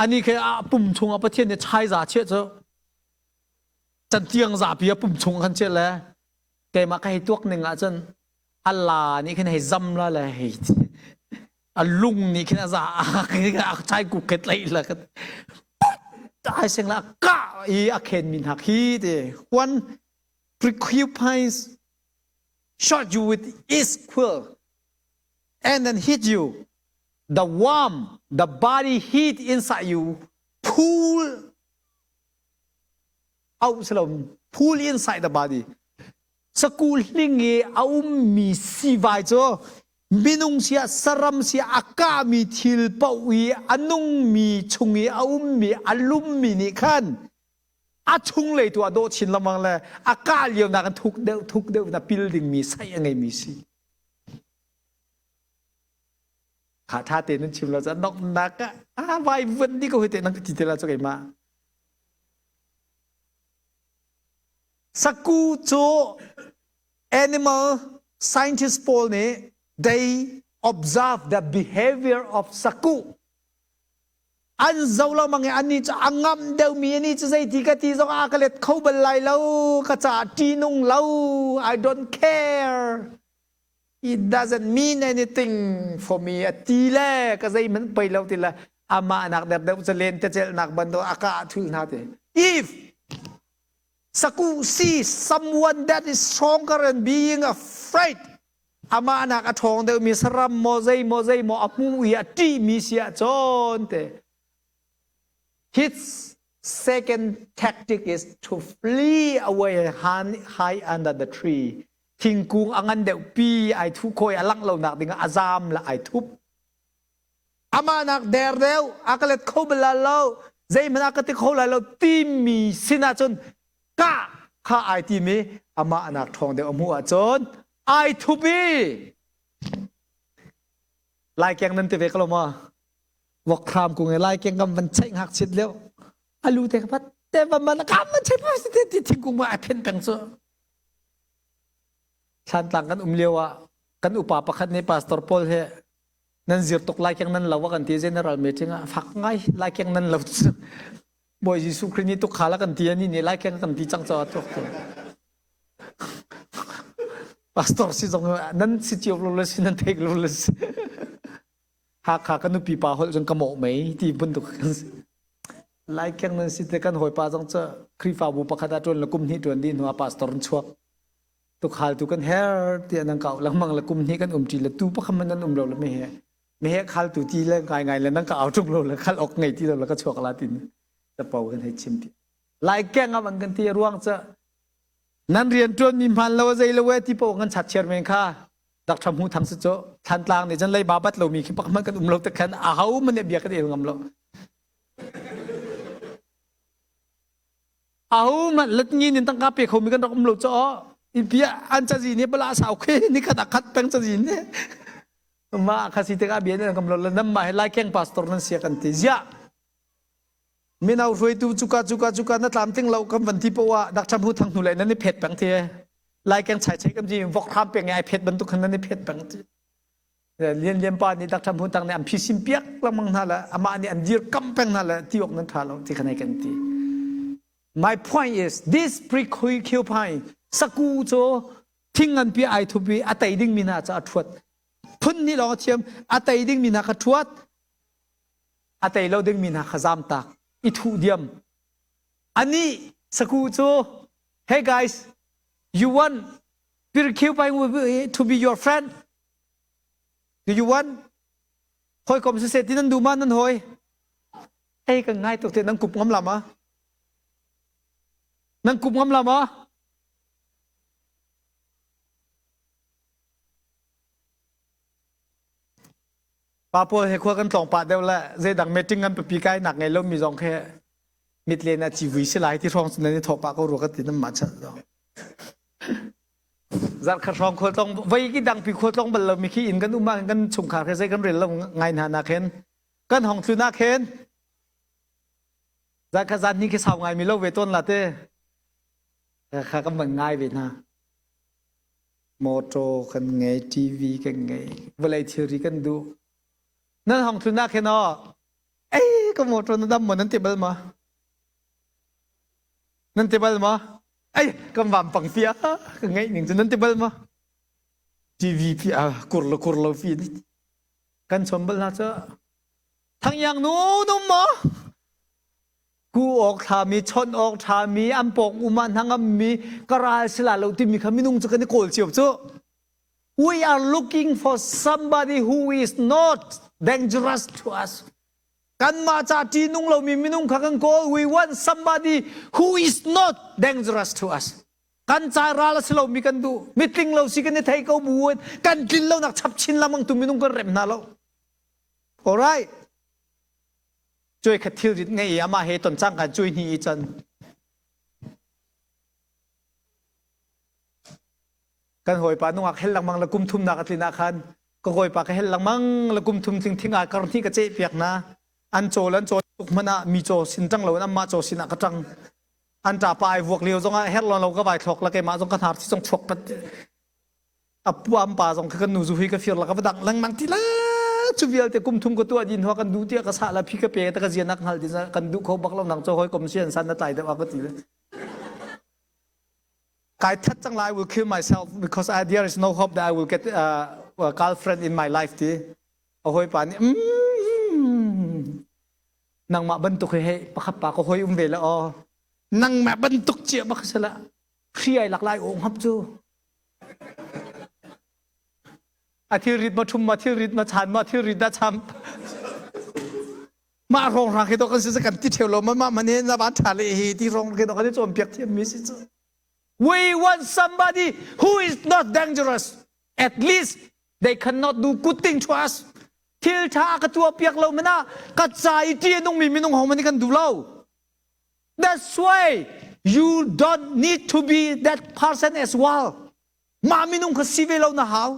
Ani khi a pum chungah Pathian nih chaiza chiah cu cantiang zapi a pum chung khan chiah le keimah ka hei tuak ning ah cun a la nih khin hei zam la le hei a lung nih khin a za a chai ku khet lai la ka ai sing la ka i a khen min hak hi ti one porcupines shot you with his quill and then hit you the warm, the body heat inside you pull out pull inside the body. Sakul hling i a ummi sivai cu minung sia saram sia a kahmi thil paoh i a nungmi chung i a ummi a lummi nih khan a chunglei tu a dawh chin lengmang le a kah lio nak in thuk deuh thuk deuh na pil dingmi sai a ngeimi si. Kha tha te nan chim lo ca donghnak ah ah vai vuan di ko hite nang ka ti te la cu keimah. Saku cu animal scientist pawl nih they observe the behavior of saku. An zo lo mang i ani cu a ngam deuhmi ani cu zeiti ka ti zong ah ka let kho bal lai lo ka caah ṭihnung lo I don't care it doesn't mean anything for me a ti le ka zeihmanh pei lo ti le amah nak der deuh cu len te celhnak bantuk a ka thul hna ti if saku see someone that is stronger and being afraid amah nak a ṭhawng deuhmi saram maw zei maw zei maw a hmu i a ṭihmi si ahcun te his second tactic is to flee away hide under the tree thingkung a ngan deuh pi ai thuh khawi a langh lonak dingah a zam le ai thup amah nak der deuh a ka let kho bal lo. Zeihmanh ah ka ti kho lai lo timi sin ahcun kah kha ai tim i amah nak ṭhawng deuh a hmuh ahcun ai thup i Laikeng nan ti ve ko lo maw? Vok hram kung i laikeng kam van cheih ngakchiat lio alu te ka pat te van man kam van cheih pa te ti thingkung ma ai phen peng cu. Thlantlang kan um lio ah kan upa pakhat nih pastor Paul he nan zir tuk laikeng nan lo kan ti general meeting ah fak ngai laikeng nan lo cu. Bawi Jesuh Khrih nih tukhal a kan ti ani nih laikeng kan ti cang caah tuak tu. Pastor si zong nan si cio lo le si nan theik lo le si. Hakha ka nupi pa holh cun ka mawh mei ti bantuk kan si. Laikeng nan si te kan hawipa zong cu Khrihfabu pakhat ah ṭuan le kum hnih ṭuan dih hnu ah pastor an chuak. Tukhal tu kan her tiah nan kau lengmang le kum hnih kan um ṭi le tu pakhat man nan um lo le me he meheh khaltu ti le ngaingai le nan ka au ṭung lo le khal ok ngei ti lo le ka chuak la tin capo kan hei chim pi lai keng am an kan ti ruang ca nan rian ṭuan mi hman lo zei lo e ti po kan chat chiar men kha dak ṭha mu thang si cho thantlang nih cun leiba bat lo mi khi pak man kan um lo te khan a ho man bia kan el ngam lo aho man latngin in tangka pe kho mi kan rak um lo cho bia an cazi nih bala sau khe ni khat a khat peng cazi nih Mah kha si tikah bia nan kam lo le nan mah hi laikeng pastor nan sia kan ti. Ziah mino hruaitu cuka cuka cuka na tlamtling lo kan van ti poah dak tham hu thang hnu le nan i phet peng ti laikeng chai chai kan ji vok hram peng ai phet bantuk khan nan i phet peng ti lian lian pa nih dak tham hu tang nih an phisim piak lengmang hna le amah nih an dir kam peng hna le ti ok nan tha lo ti khan ai kan ti my point is this preoccupying saku cu thing nganpi ai thup i a tei dingmi hna cu a ṭhuat phun nih lawng a thiam a tei dingmi hna kha ṭhuat a tei lo dingmi hna kha zamtak i thuh diam anih saku cu hey guys you want Pirkhiu to be your friend do you want hawikom siseh ti nan duh ma nan hawi ei kan ngai tuk te nan kup ngam la ma nan kup ngam la ma Pa pawl he khua kan tlawng pah deuh le zeidang meeting ngan pipi kai nak ngei lomi zong khi mitlen ah civui si lai ti hrawng cun nan i thawh pah ko rua ka ti nan mah chan zong. Zarhkhat hrawng khual tlong voi ki dang pi khual tlong bal lomi khi inn kan um ah kan chungkhar khi zei kan rel lo ngai hna nak hin kan hong tlun ah khin zarhkhat zan ni khi sau ngai mi lo ve tawn la te kha kan van ngai ve hna. Motor kan ngei, TV kan ngei, vawlei thilri kan duh. Nan hong tlun ah khin aw, ei ka motor na dam maw nan ti bal ma? Nan ti bal ma? Ei kan vampang pi ah ka ngeih ning cu nan ti bal ma? TV pi ah kur lo kur lo fi kan chom bal hna cu Thangyang nu num maw? Ku awk ṭhami, chawnh awk ṭhami, an pawng um ah hnangammi, ka ral si la lo timi kha minung cu kan i kawl cio cu. We are looking for somebody who is not dangerous to us. Kanmah ca ṭihnung lomi minung kha kan kawl. We want somebody who is not dangerous to us. Kan ca ral a si lomi kan duh. Mitling lo si kan i thei ko bu in kan tlin lonak chap chin lamang tu minung kan rem hna lo. All right. Cuai khat thilrit ngei i amah he ton cang kan cui hni i can kan hawipa nungak hel lengmang le kum thumnak a tlin ah khan ka hawipa ka hel lengmang le kum thum tling thing ah kar hnih ka ceh piak na an cawl an cawl tuk hmanh ah mi caw sin ṭang lo in anmah caw sin ah ka ṭang an ṭapa ai vuak lio zong ah herh lo ka vai thlok la keimah zong ka hnar thi zong chuak pat a puam pa zong kha kan nu zu hui ka fir la ka va dang lengmang ti la cu vialte kum thum ka tuah din hua kan duh tiah ka sah la phi ka pe ta ka zian nak hngal ti kan duh kho bak lo nang cho hoi kom sian san na tlai deuh a ka ti le kai that cang la I will kill myself because I, there is no hope that I will get uh, a girlfriend in my life ti a hoi pa nih mm, nangmah bantuk he hei pakhat pa ka hoi um ve la o nangmah bantuk cia bak sala hri ai lak lai o ngap cu A thilrit ma ṭhum ma thilrit ma chan ma thilrit dah cham. Mah rong rang khi to kan si kan ti ṭheu lo ma mah man he na van ṭha le hi ti rong khi to kan i cawnpiak thiam mi si cu. We want somebody who is not dangerous. At least they cannot do good thing to us. Thil ṭha a ka tuah piak lo man ah ka ca i ṭih a nungmi minung hong man kan duh lo. That's why you don't need to be that person as well. Mah minung kha si ve lo na hau.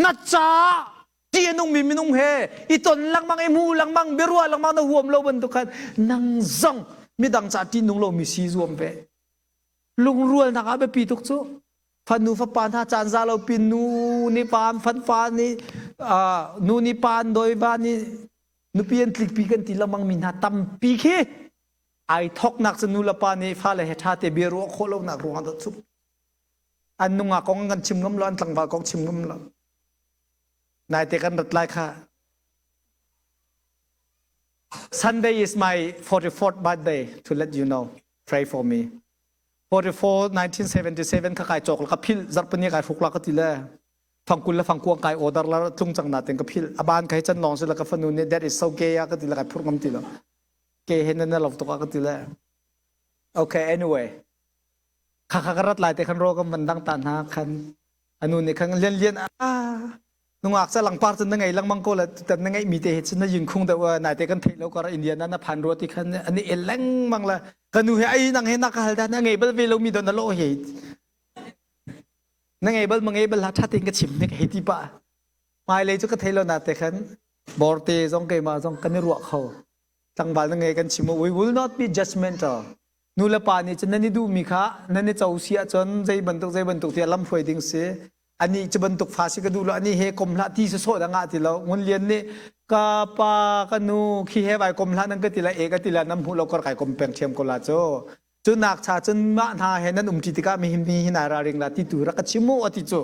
Na caah ṭih a nungmi minung he i ton lengmang i hmu lengmang biaruah lengmang na huam lo bantuk khan nang zong midang caah ṭih nung lomi si zuam ve. Lungrualnak ah biapi tuk cu. Fanu fapa hna caan za lo pin nu nih pa an fan fa nih nu nih pa an dawi va nih nupi an tlikpi kan ti lengmang mi hna tampi khi ai thoknak cu nu le pa nih fale he ṭha te bia ruah khawh lonak ruangah dah cu an nungak kong kan chim ngam lo an tlangval kong chim ngam lo naite kan rat lai kha Sunday is my 44th birthday to let you know pray for me 44 1977 kha kai cawk la ka phil zarpani kai hruk la ka ti le fangkul le fangkuang kai order la tlung cang na ten ka phil aban kai chan long se la ka fanu ne that is so gay a ka ti la kai phur ngam ti lo ke he na na lo tuk a ka ti le okay anyway kha kha ka rat lai te khan ro ka man dang ta hna khan anu nih khan lian lian a nungak ca langpar cun na ngei lengmang ko la tutan na ngeih mi te hi cun na yin khung deuh nai te kan theih lo kar Indiana na phan rua ti khan ani el lengmang la ka nu he ai nang he na ka hal da na ngei bal ve lo mi don na lo he na ngei bal ma ngei bal la tha tein ka chim nik hei ti pa hmailei cu ka thei lo na te khan borte zong keimah zong kan i ruah kho tlangval na ngei kan chim we will not be judgmental nu le pa nih cun nan i duhmi kha nan i co si ahcun zei bantuk zei bantuk tiah lam hruai ding si anih cu bantuk fa si ka duh lo anih he kom hlah ti sawsawh dah ngah ti lo ngun lian nih ka pa ka nu khi he vai kom hlah nan ka ti la e ka ti la nan hmuh lo kor kai kom peng thiam ko la cu cu nak cha cun mah hna he nan um ṭi tikah mi hi hi nai ralring la ti tu rak ka chim mu ati cu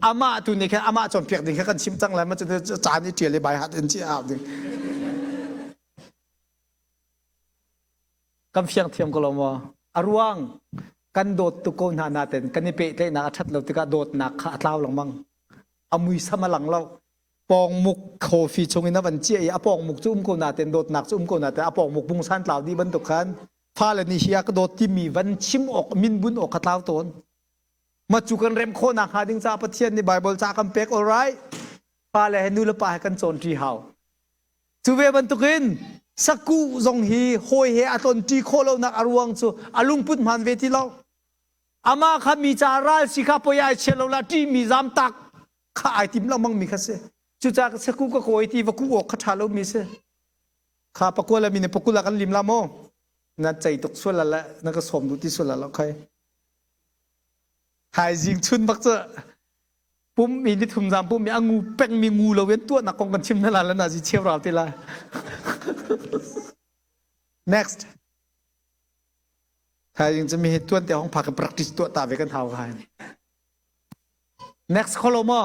amah tu nih khan amah cawnpiak ding kha kan chim cang lai ma cu caan i ṭial i bai hat in ci au ding Kan fiang thiam ko lo maw? A ruang kan dawt tuk ko hna naten kan i pehtlaihnak a ṭhat lo tikah dawtnak kha a tlau lengmang. A muisam a lang lo. Pawngmuk coffee chung in a van ciah i a pawngmuk cu um ko naten dawtnak cu um ko naten a pawngmuk pungsan tlau dih bantuk khan fale nih hi a ka dawt timi van chim awk min bun awk kha tlau tawn. Ma cu kan rem khawh nakhnga ding caah Pathian nih Bible ca kan pek all right. Fale he nu le pa he kan cawn ṭi hau. Cu ve bantukin sakuh zong hi hawi he a tlonṭi khawh lonak a ruang cu a lungput hmaan ve ti lo. Amah kha mi ca ral si kha poi ai chia lo la ṭihmi zamtak kha ai tim lengmang mi kha si. Cucaah sakuh ka kawi ti va kuh awk kha ṭha lomi si. Kha pakua le mi nih pakul ah kan lim la maw? Na cei tuk sual la le na ka sawm duh ti sual la lo khai. Thaizing chun bak cu pum mi ni thum zam pum mi a ngu peng mi ngu lo in tuahnak kong kan chim na la la na zi cheu ral te la. Next. Thaizing cu mi hi tuan te hong phak practice tuah ta ve kan hau kai. Next kholo mo.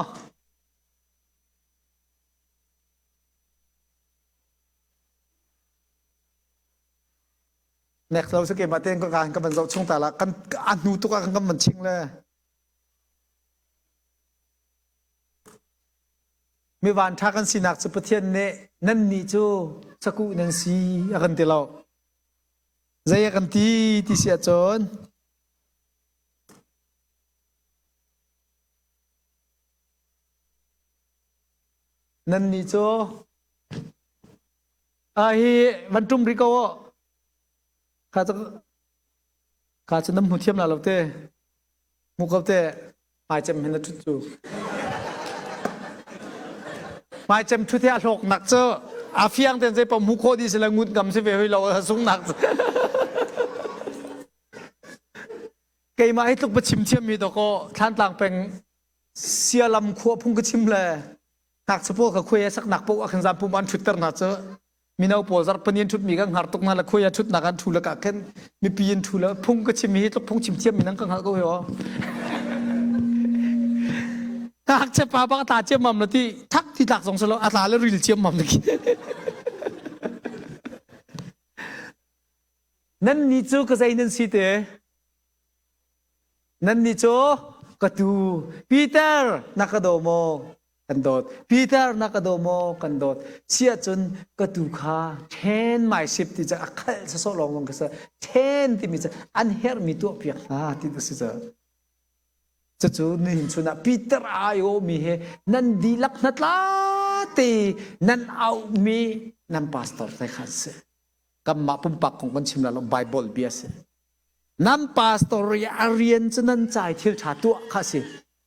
Nek lo si keimah tein ka ka van zoh chung ta la kan a hnu tuk ah kan kan van ching le mi van tha kan sinak cu Pathian nih nan nih cu sakuh nan si a kan ti lo zei a kan ti ti si ahcun nan nih cu a hi van ṭum rih ko aw Kha cu kha cu nan hmu thiam la lo te. Hmu ko te. Hmaicem hin na ṭhut cu. Hmaicem ṭhut hi a hlawknak cu a fiang ten zei paoh hmu khawh dih si le ngut ngam si ve hoi lo a sungnak cu. Keimah hi tluk pa chim thiam mi dawkaw Thlantlang peng Sialam khua phung ka chim le ngakchia pawl kha khuai a saknak paoh ah khan zampum an ṭhutter hna cu mino pawl zarhpani an ṭhutmi kan hngar tuk hna le khuai a ṭhutnak an ṭhu le ka khin mipi in ṭhu le phung ka chim hi tluk phung chim thiam mi nan ka hngalh ko hi aw ngakchia pa bak tla ciammam la ti thak ti tlak zong selo a tla le ril ciammam le nan ni cu ka zei nan si te nan ni cu ka tu Peter na ka daw maw kan dawt. Peter na ka daw maw kan dawt. Siah cun ka tu kha then mai sip ti cu a khalh sawsawh lawng lawng kha si. Then timi cu an herhmi tuah piak hna ti tu si cu. Cucu nihin chun ah Peter ai mi he nan dihlak hnatla. te nan auhmi nan pastor te kha si. Kanmah pumpak kong kan chim la lo Bible bia si. Nan pastor i a rian cu nan cai thil ṭha tuah kha si.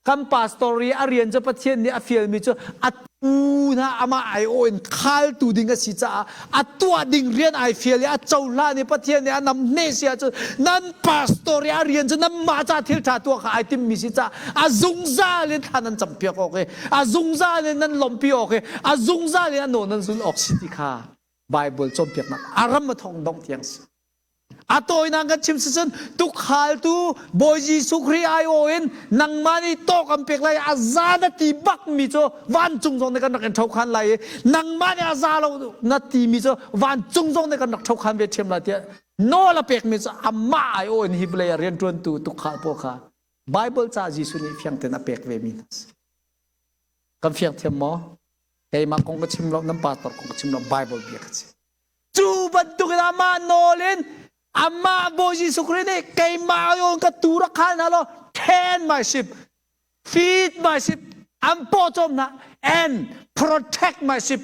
Kan pastor i a rian cu Pathian nih a fialmi cu a tu hna amah aiawh in khaltu ding a si caah a tuah ding rian ai fial i a cohlan i Pathian nih a namneh si ahcun nan pastor i a rian cu nanmah ca thil ṭha tuah kha ai timmi si caah a zungzal in thla nan campiak awk i a zungzal in nan lawmhpi awk i a zungzal in a nawl nan zulh awk si ti kha Bible cawnpiaknak a ram a thong dongh tiang si. A tawinak kan chim sicun tukhaltu Bawi Jesuh Khrih aiawh in nangmah nih tawk an pek lai a za na ti bak mi cu vancung zong nih kan rak in ṭhokhan lai i nangmah nih a za lo na ti mi cu vancung zong nih kan rak ṭhokhan ve ṭhiam lai tiah nawl a pek mi cu amah aiawh in hi vawlei ah rianṭuantu tukhal pawl kha Bible ca Jesuh nih fiang tein a pek ve mi hna si. Kan fiang thiam maw? Keimah kong ka chim lo, nan pastor kong ka chim lo, Bible bia ka chim. Cu bantukin amah nawl in amah Bawi Jesuh Khrih nih keimah ayon ka tu rak khal hna law tend my sheep, feed my sheep, an paw cawm hna and protect my sheep.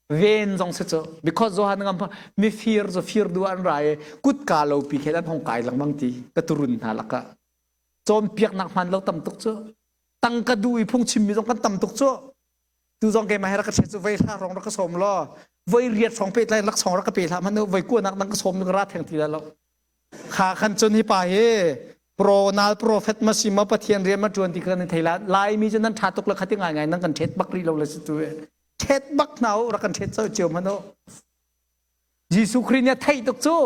Ven zong si cu because Johan ngam mifir cu fir du an ra i kutka lo pi khe an hong kai lengmang ti ka turun hna lakah cawnpiaknak hman lo tam tuk cu tangka du i phungchimmi zong kan tam tuk cu Tu zong keimah he rak ka ṭhet cu voi hra rong rak ka sawm law voi riat hrawng pehtlai laksawng rak ka pe hlah hmanh voi kuanak nang ka sawm ka ra theng ti lai lo. Kha khan cun hi pa hi pro nal prophet ma si ma Pathian rian ma ṭuan ti kan in thei la Laimi cu nan ṭha tuk le khati ngai ngai nan kan ṭhet bak rih lo le si tu ṭhet bak hna u rak kan ṭhet cio hmanh u Jesuh Khrih nih a theih tuk cu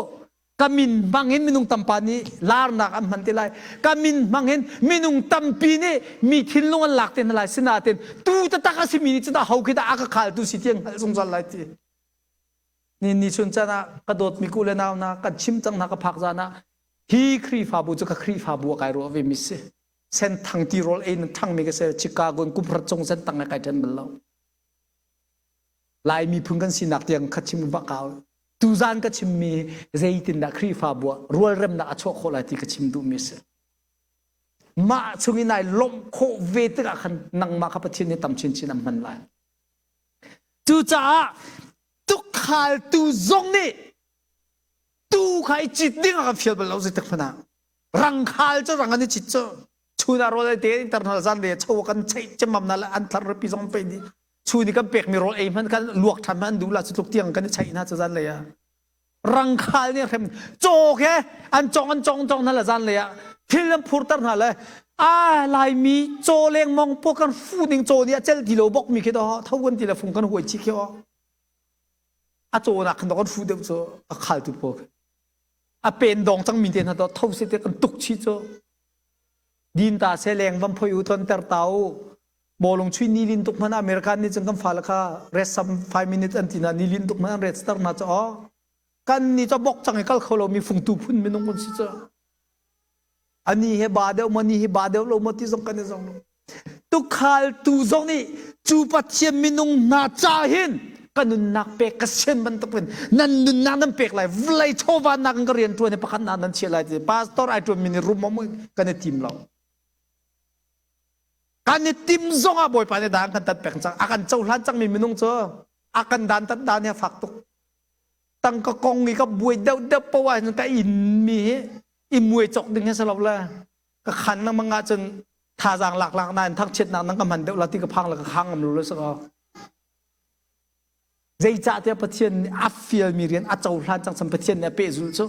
ka min hmang in minung tampa nih larnak an hman te lai ka min hmang in minung tampi nih mi thinlung an lak te hna lai sinain tu taktak a simi nih cun ho khi dah a ka khaltu si ti an hngalh zungzal lai ti ni ni chun chan ah ka dawtmi ku le nau na kan chim cang hna ka phak zan ah hi Khrihfabu cu ka Khrihfabu a kai ruah ve mi si senthang ti rawl ei na thangmi ka si Chicago in kum rat chung sentang he kai ṭhen bal lo Lai miphun kan sinak tiang kha chim va kau. Tuzan ka chimmi zeitindah Khrihfabu ah rualremnak a chuah khawh lai ti ka chim duhmi a si. Mah chung in ai lawmh khawh ve tikah khan nangmah kha Pathian nih tam chinchin an hman lai. Cucaah tukhaltu zong nih tu kha i cit ding a kan fial bal lo zeitik hmanh ah. Rangkhal cu rang an i cit cu. Chun ah rawl ei te internal zan le cho kan cheih cemam na le an thlar rapi zong pe dih. Chun i kan pekmi rawl ei hmanh kan luak ṭhan hmanh an duh la cu tluk tiang kan i cheih hna cu zan lei ah. Rangkhal nih hrem cawk he an cong an cong cong hna le zan lei ah thil an phurter hna le a laimi caw lengmong po kan fu ning caw nih a cel ti lo bok mi khi to tho kan ti le fung kan huai chi khi o a caw nak khan kan fu deuh cu a khal tu po a pen dong cang mi te hna to tho se te kan tuk chi cu din ta se leng vam phoi u ton ter ta u bawlung chui ni lin tuk hmanh American nih cun kan fale kha rest some 5 minutes an ti na ni lin tuk hmanh an rest ter na cha o kan ni cha bok chang i kal kho lo mi fungtu phun minung kan si cha ani he ba deuh ma ni he ba deuh lo ma ti zong kan i zong lo tukhal tu zong nih cu pathian minung hna cha hin ka nunnak pek ka sian bantuk in nan nunnak nan pek lai vawlei chawva nak in ka rian ṭuan i pakhat nak nan chiah lai ti pastor ai ṭuan mi nih rum om kan i tim lo kan i tim zong ah bawipa nih dan kan tat pek cang a kan cohlan cangmi minung cu a kan dan tat dan hi a fak tuk tangka kong i ka buai deuh deuh poah ahcun ka in mi hi i muai cawk ding hi si lo le ka khan lengmang ahcun thazaang lak lak nain thangchiatnak nang ka hman deuh la ti ka phang le ka khang ngam lo le si ko Zeicahtiah Pathian nih a fialmi rian a cohlan cang chan Pathian nih a pehzulh cu.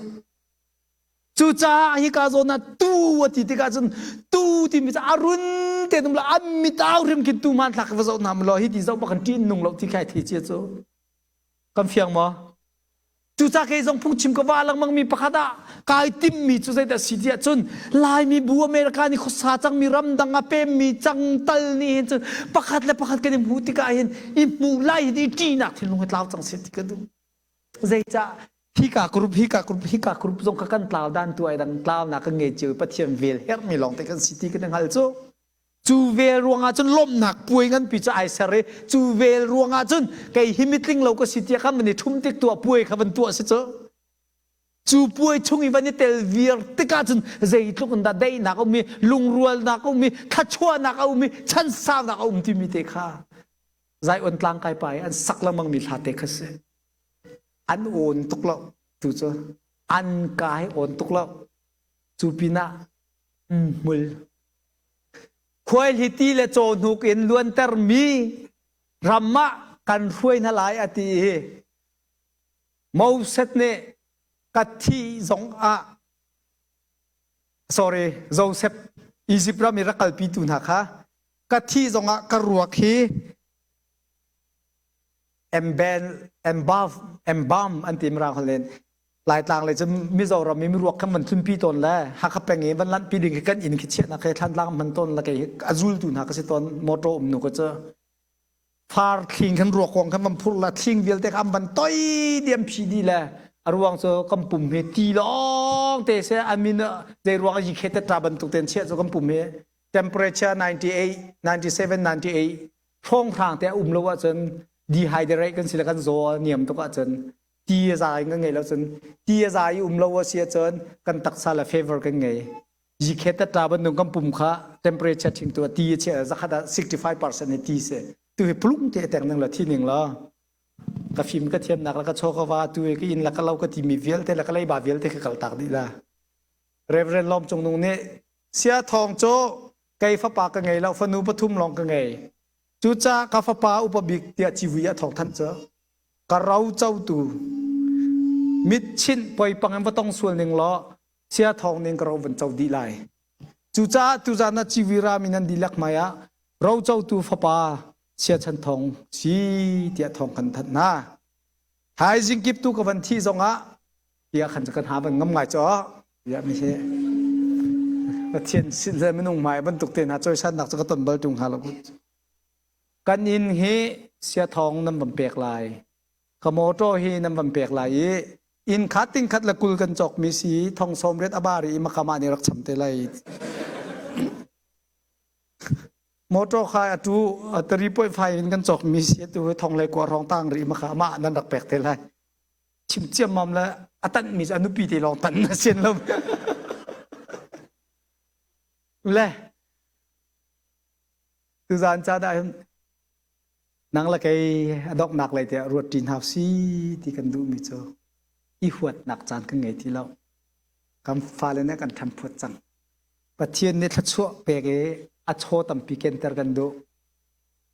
Cucaah hika zawn ah tu a ti tikah cun tu timi cu a run te num lo an mitau hrim khin tu hmanthlak va zoh hna law hi ti zoh bak kan ṭin nung lo ti khai thei cia cu. Kan fiang maw? Cucaah kei zong phungchim ka va lengmang mi pakhat ah kai timmi cu zeidah si tiah cun Laimi bu America nih khuasa cangmi ramdang a pemmi cang tal nih hin cun pakhat le pakhat kan i hmuh tikah hin i hmuh lai hin i ṭihnak thinlung hi tlau cang seh ti ka duh. Zeicah hika group hika group hika group zong kha kan tlau dan tu ai dang tlaunak kan ngei cio i Pathian vel herhmi lawng te kan si ti kan i hngal cu. Cu vel ruangah cun lawmhnak puai nganpi cu ai ser i cu vel ruangah cun kei hi mitling lo ka si tiah khan van i ṭhum tik tuah puai kha van tuah si cu. Cu puai chung i van i tel viar tikah cun zeitluk in dah daihnak a um i lungrualnak a um i thluachuahnak a um i chansaunak a um timi te kha. Zion tlang kai pa i an sak lengmang mi hla te kha si. An awn tuk lo tu cu an kai awn tuk lo. Cu pinah hmul khuaihliti le cawhnuk in luantermi ram ah kan hruai hna lai a ti i Moses nih ka thi zong ah sorry Joseph Egypt ram i rak kalpitu hna kha ka thi zong ah ka ruak hi embalm embalm an ti mirang holh in Laitlang lei cu Mizoram i miruak khan van tlunpi tawn le Hakha peng i van lanhpi ding khi kan inn khi chiahnak khi Thlantlang hman tawn le kei a zultu hna ka si tawn motor um nu ka cu far thling khan ruak kong khan van phurh la thling vialte kha an van toi diam phi di le a ruang cu kan pum hi ti lawng te se amin zei ruang yi khe te ta bantuk ten chiah cu kan pum hi temperature 98 97 98 hrawng hrang te a um lo ahcun dehydrate kan si le kan zaw niam tuk ahcun ti a za in kan ngei lo cun ti a za i um lo a si ahcun kan taksa le fever kan ngei yikhet ta bantuk kan pum kha temperature thing tu ti a chia zakhat ah 65% ni ti se tu hi plung te teng ning la thi ning la ka fim ka thiam nak la ka chaw ka wa tu ka in la ka lo ka ti mi vialte la ka leiba vialte ka kal tak dih la Reverend Lom Cung Nung nih sia thong cu kei fapa ka ngei lo fanu pathum lawng ka ngei cucaah ka fapa upa bik tiah civui a thawng thanh cu ka ro cotu mitchinh poipang in va tong sual ning law sia thawng ning ka ro van co dih lai cucaah tuzan ah civui rami nan dihlak hmai ah ro cotu fapa sia chan thong si tiah thawng kan thanh hna thaizing kip tu ka van thi zongah tiah khan kan ha van ngam ngai cho ya mi hi Pathian sin le minung hmai bantuk te hna cawisannak cu ka ton bal tung hnga lo Kan inn hi siathawng nan van pek lai. Ka motor hi nan van pek lai i inn khat ting khat le kul kan cawkmi si thong sawm riat a bar i makama nih rak cham te lai. Motor kha atu 3.5 in kan cawkmi si atu thong le kua rong tang rih maka mah nan rak pek te lai. Chim ciammam le a tanhmi cu a nupi te lawng tan na sian lo. Le Tuzaan caan ah hin nang le kei a donghnak lei tiah ruat ṭi hna si ti kan duhmi cu i huatnak caan kan ngei ti lo. Kan fale nih kan ṭhanphuat cang. Pathian nih thluachuah pek i a chaw tampi kenter kan duh.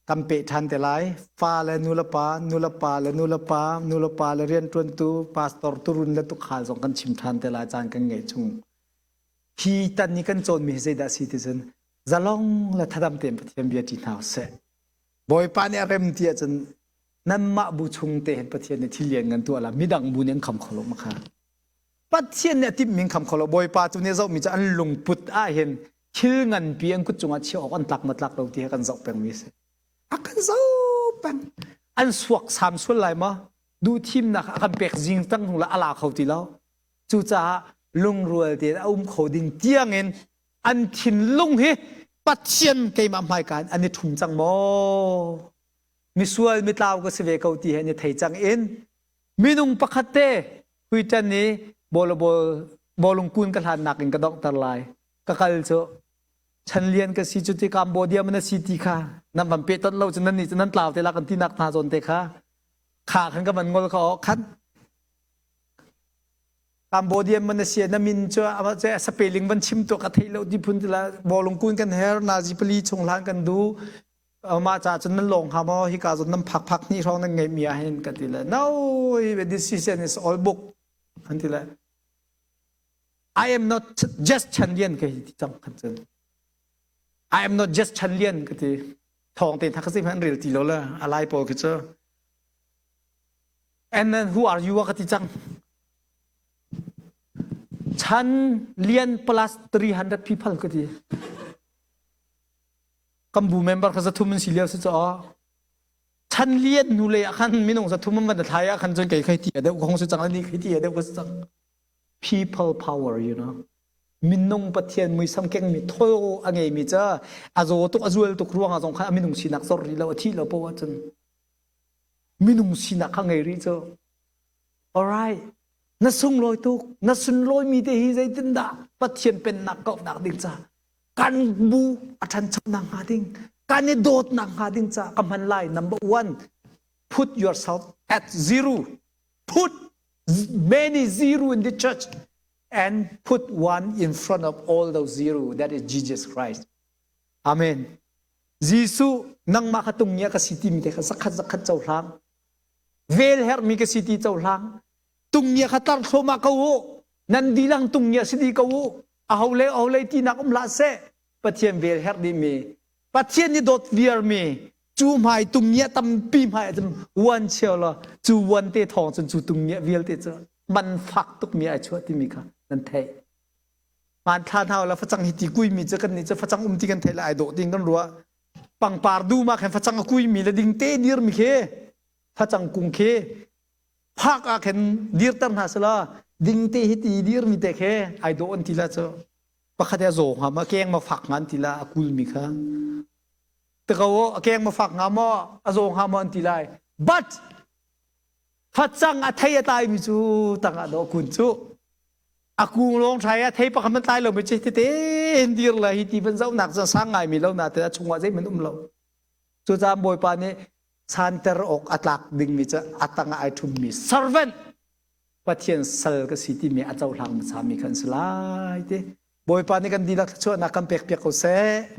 Kan peh ṭhan te lai. Fa le nulepa, nulepa le nulepa, nulepa le rianṭuantu, pastor turun le tukhal zong kan chim ṭhan te lai caan kan ngeih chung. Hi tan i kan cawnmi hi zeidah a si ti cun zalong le thadam tein Pathian bia ṭi hna usih. Bawipa nih a rem ti ahcun nanmah bu chung te hin Pathian nih thil lian ngan tuah la midang bu nih an kham kho lo ma kha. Pathian nih a timhmi an kham kho lo. Bawipa cu nih a zohmi cu an lungput ah hin thil nganpi an kut cungah chiah awk an tlak ma tlak lo ti he kan zoh pengmi a si. A kan zoh peng. An suak sam sual lai ma? Duhthimnak a kan pek zing tang hnu la a la kho ti lo. Cucaah lungrual tein a um kho ding tiangin an thinlung hi Pathian keimah hmaika in an i ṭhum cang maw? Misual mitlau ka si ve ko ti he an i thei cang in minung pakhat te huiṭan i bawlung kun ka hlannak in ka donghter lai. Ka kal cu chan lian ka si cu ti Cambodia man a si ti kha nan van peh ton lo cu nan nih cu nan tlau te la kan ti nak hna zawn te kha kha khan ka van ngol kha o khan Cambodian man a si na min cu a spelling van chim tu ka thei lo ti phun tila bawlung kun kan her nazi pali chung hlan kan du mah ca cun nan lawng ha maw hika zon nan phak phak ni hrawng nan ngei mi ah hin ka ti le no decision is all book an ti le I am not just Chan Lian ka hi ti cang khan cun I am not just Chan Lian ka ti thawng te thak si man rel ti lo la alai pawl khi cu And then who are you ka ti cang. Chan lian plus 300 people ka ti. Kan bu member kha zathum an si lio si caw. Chan lian nu le ah khan minung zathum an van thlai ah khan cun kei khai ti a deuh kong si cang ani khai ti a deuh ka si cang. People power you know. Minung Pathian muisam kengmi thol a ngeimi ca a zaw tuk a zual tuk ruangah zong khan a minung sinak zor rih lo a thih lo po ahcun minung sinak kha ngei rih cu alright na sunglawi tuk na sunlawi mi te hi zeitindah Pathian pennak kauhnak ding ca kan bu a ṭhanchonak hnga ding. Kan i dawtnak hnga ding ca ka hman lai. Number one, put yourself at zero. Put many zero in the church and put one in front of all those zero. That is Jesus Christ. Amen. Jesuh nangmah kha tungia ka si timi te kha zakhat zakhat cohlang. Vel herhmi ka si ti cohlang. Tungia kha tar thloma ko u. Nan dilang tungia si di ko u. Aho le aho le tinak um hlah seh. Pathian vel herh dihmi Pathian nih dawt viarmi cu hmai tungia tampi hmai ah cun uan cheu law cu uan te thawng cun cu tungia vialte cu man fak tukmi ai chuah timi kha nan theih. Hmanthla hna la facang hi ti kuimi cu kan nih cu facang um ti kan theih le ai dawh ding kan ruah. Pangpar dum ah khan facang a kuimi le ding te dirmi khi facang kung khi phak ah khan dirter hna sela ding te hi ti dirmi te khi ai dawh an ti la cu pakhat a zaw hnga ma keng ma fak hnga an ti la a kulmi kha te ko a keng ma fak hnga maw a zaw hnga maw an ti lai but facang a thei a tlaimi cu tangah dawh kun cu a kung lawng thai a thei pakhat man tlai lo mi ci tete in dir la hi ti van zohnak cu sang ngai mi lo na te a chungah zeihmanh um lo cu caan bawipa nih santer awk a tlak ding mi cu a tangah ai ṭhum mi servant Pathian sal ka si timi a cohlang hmasa mi kan si lai ti. Bawipa nih kan dihlak thluachuahnak kan pek piak ko seh.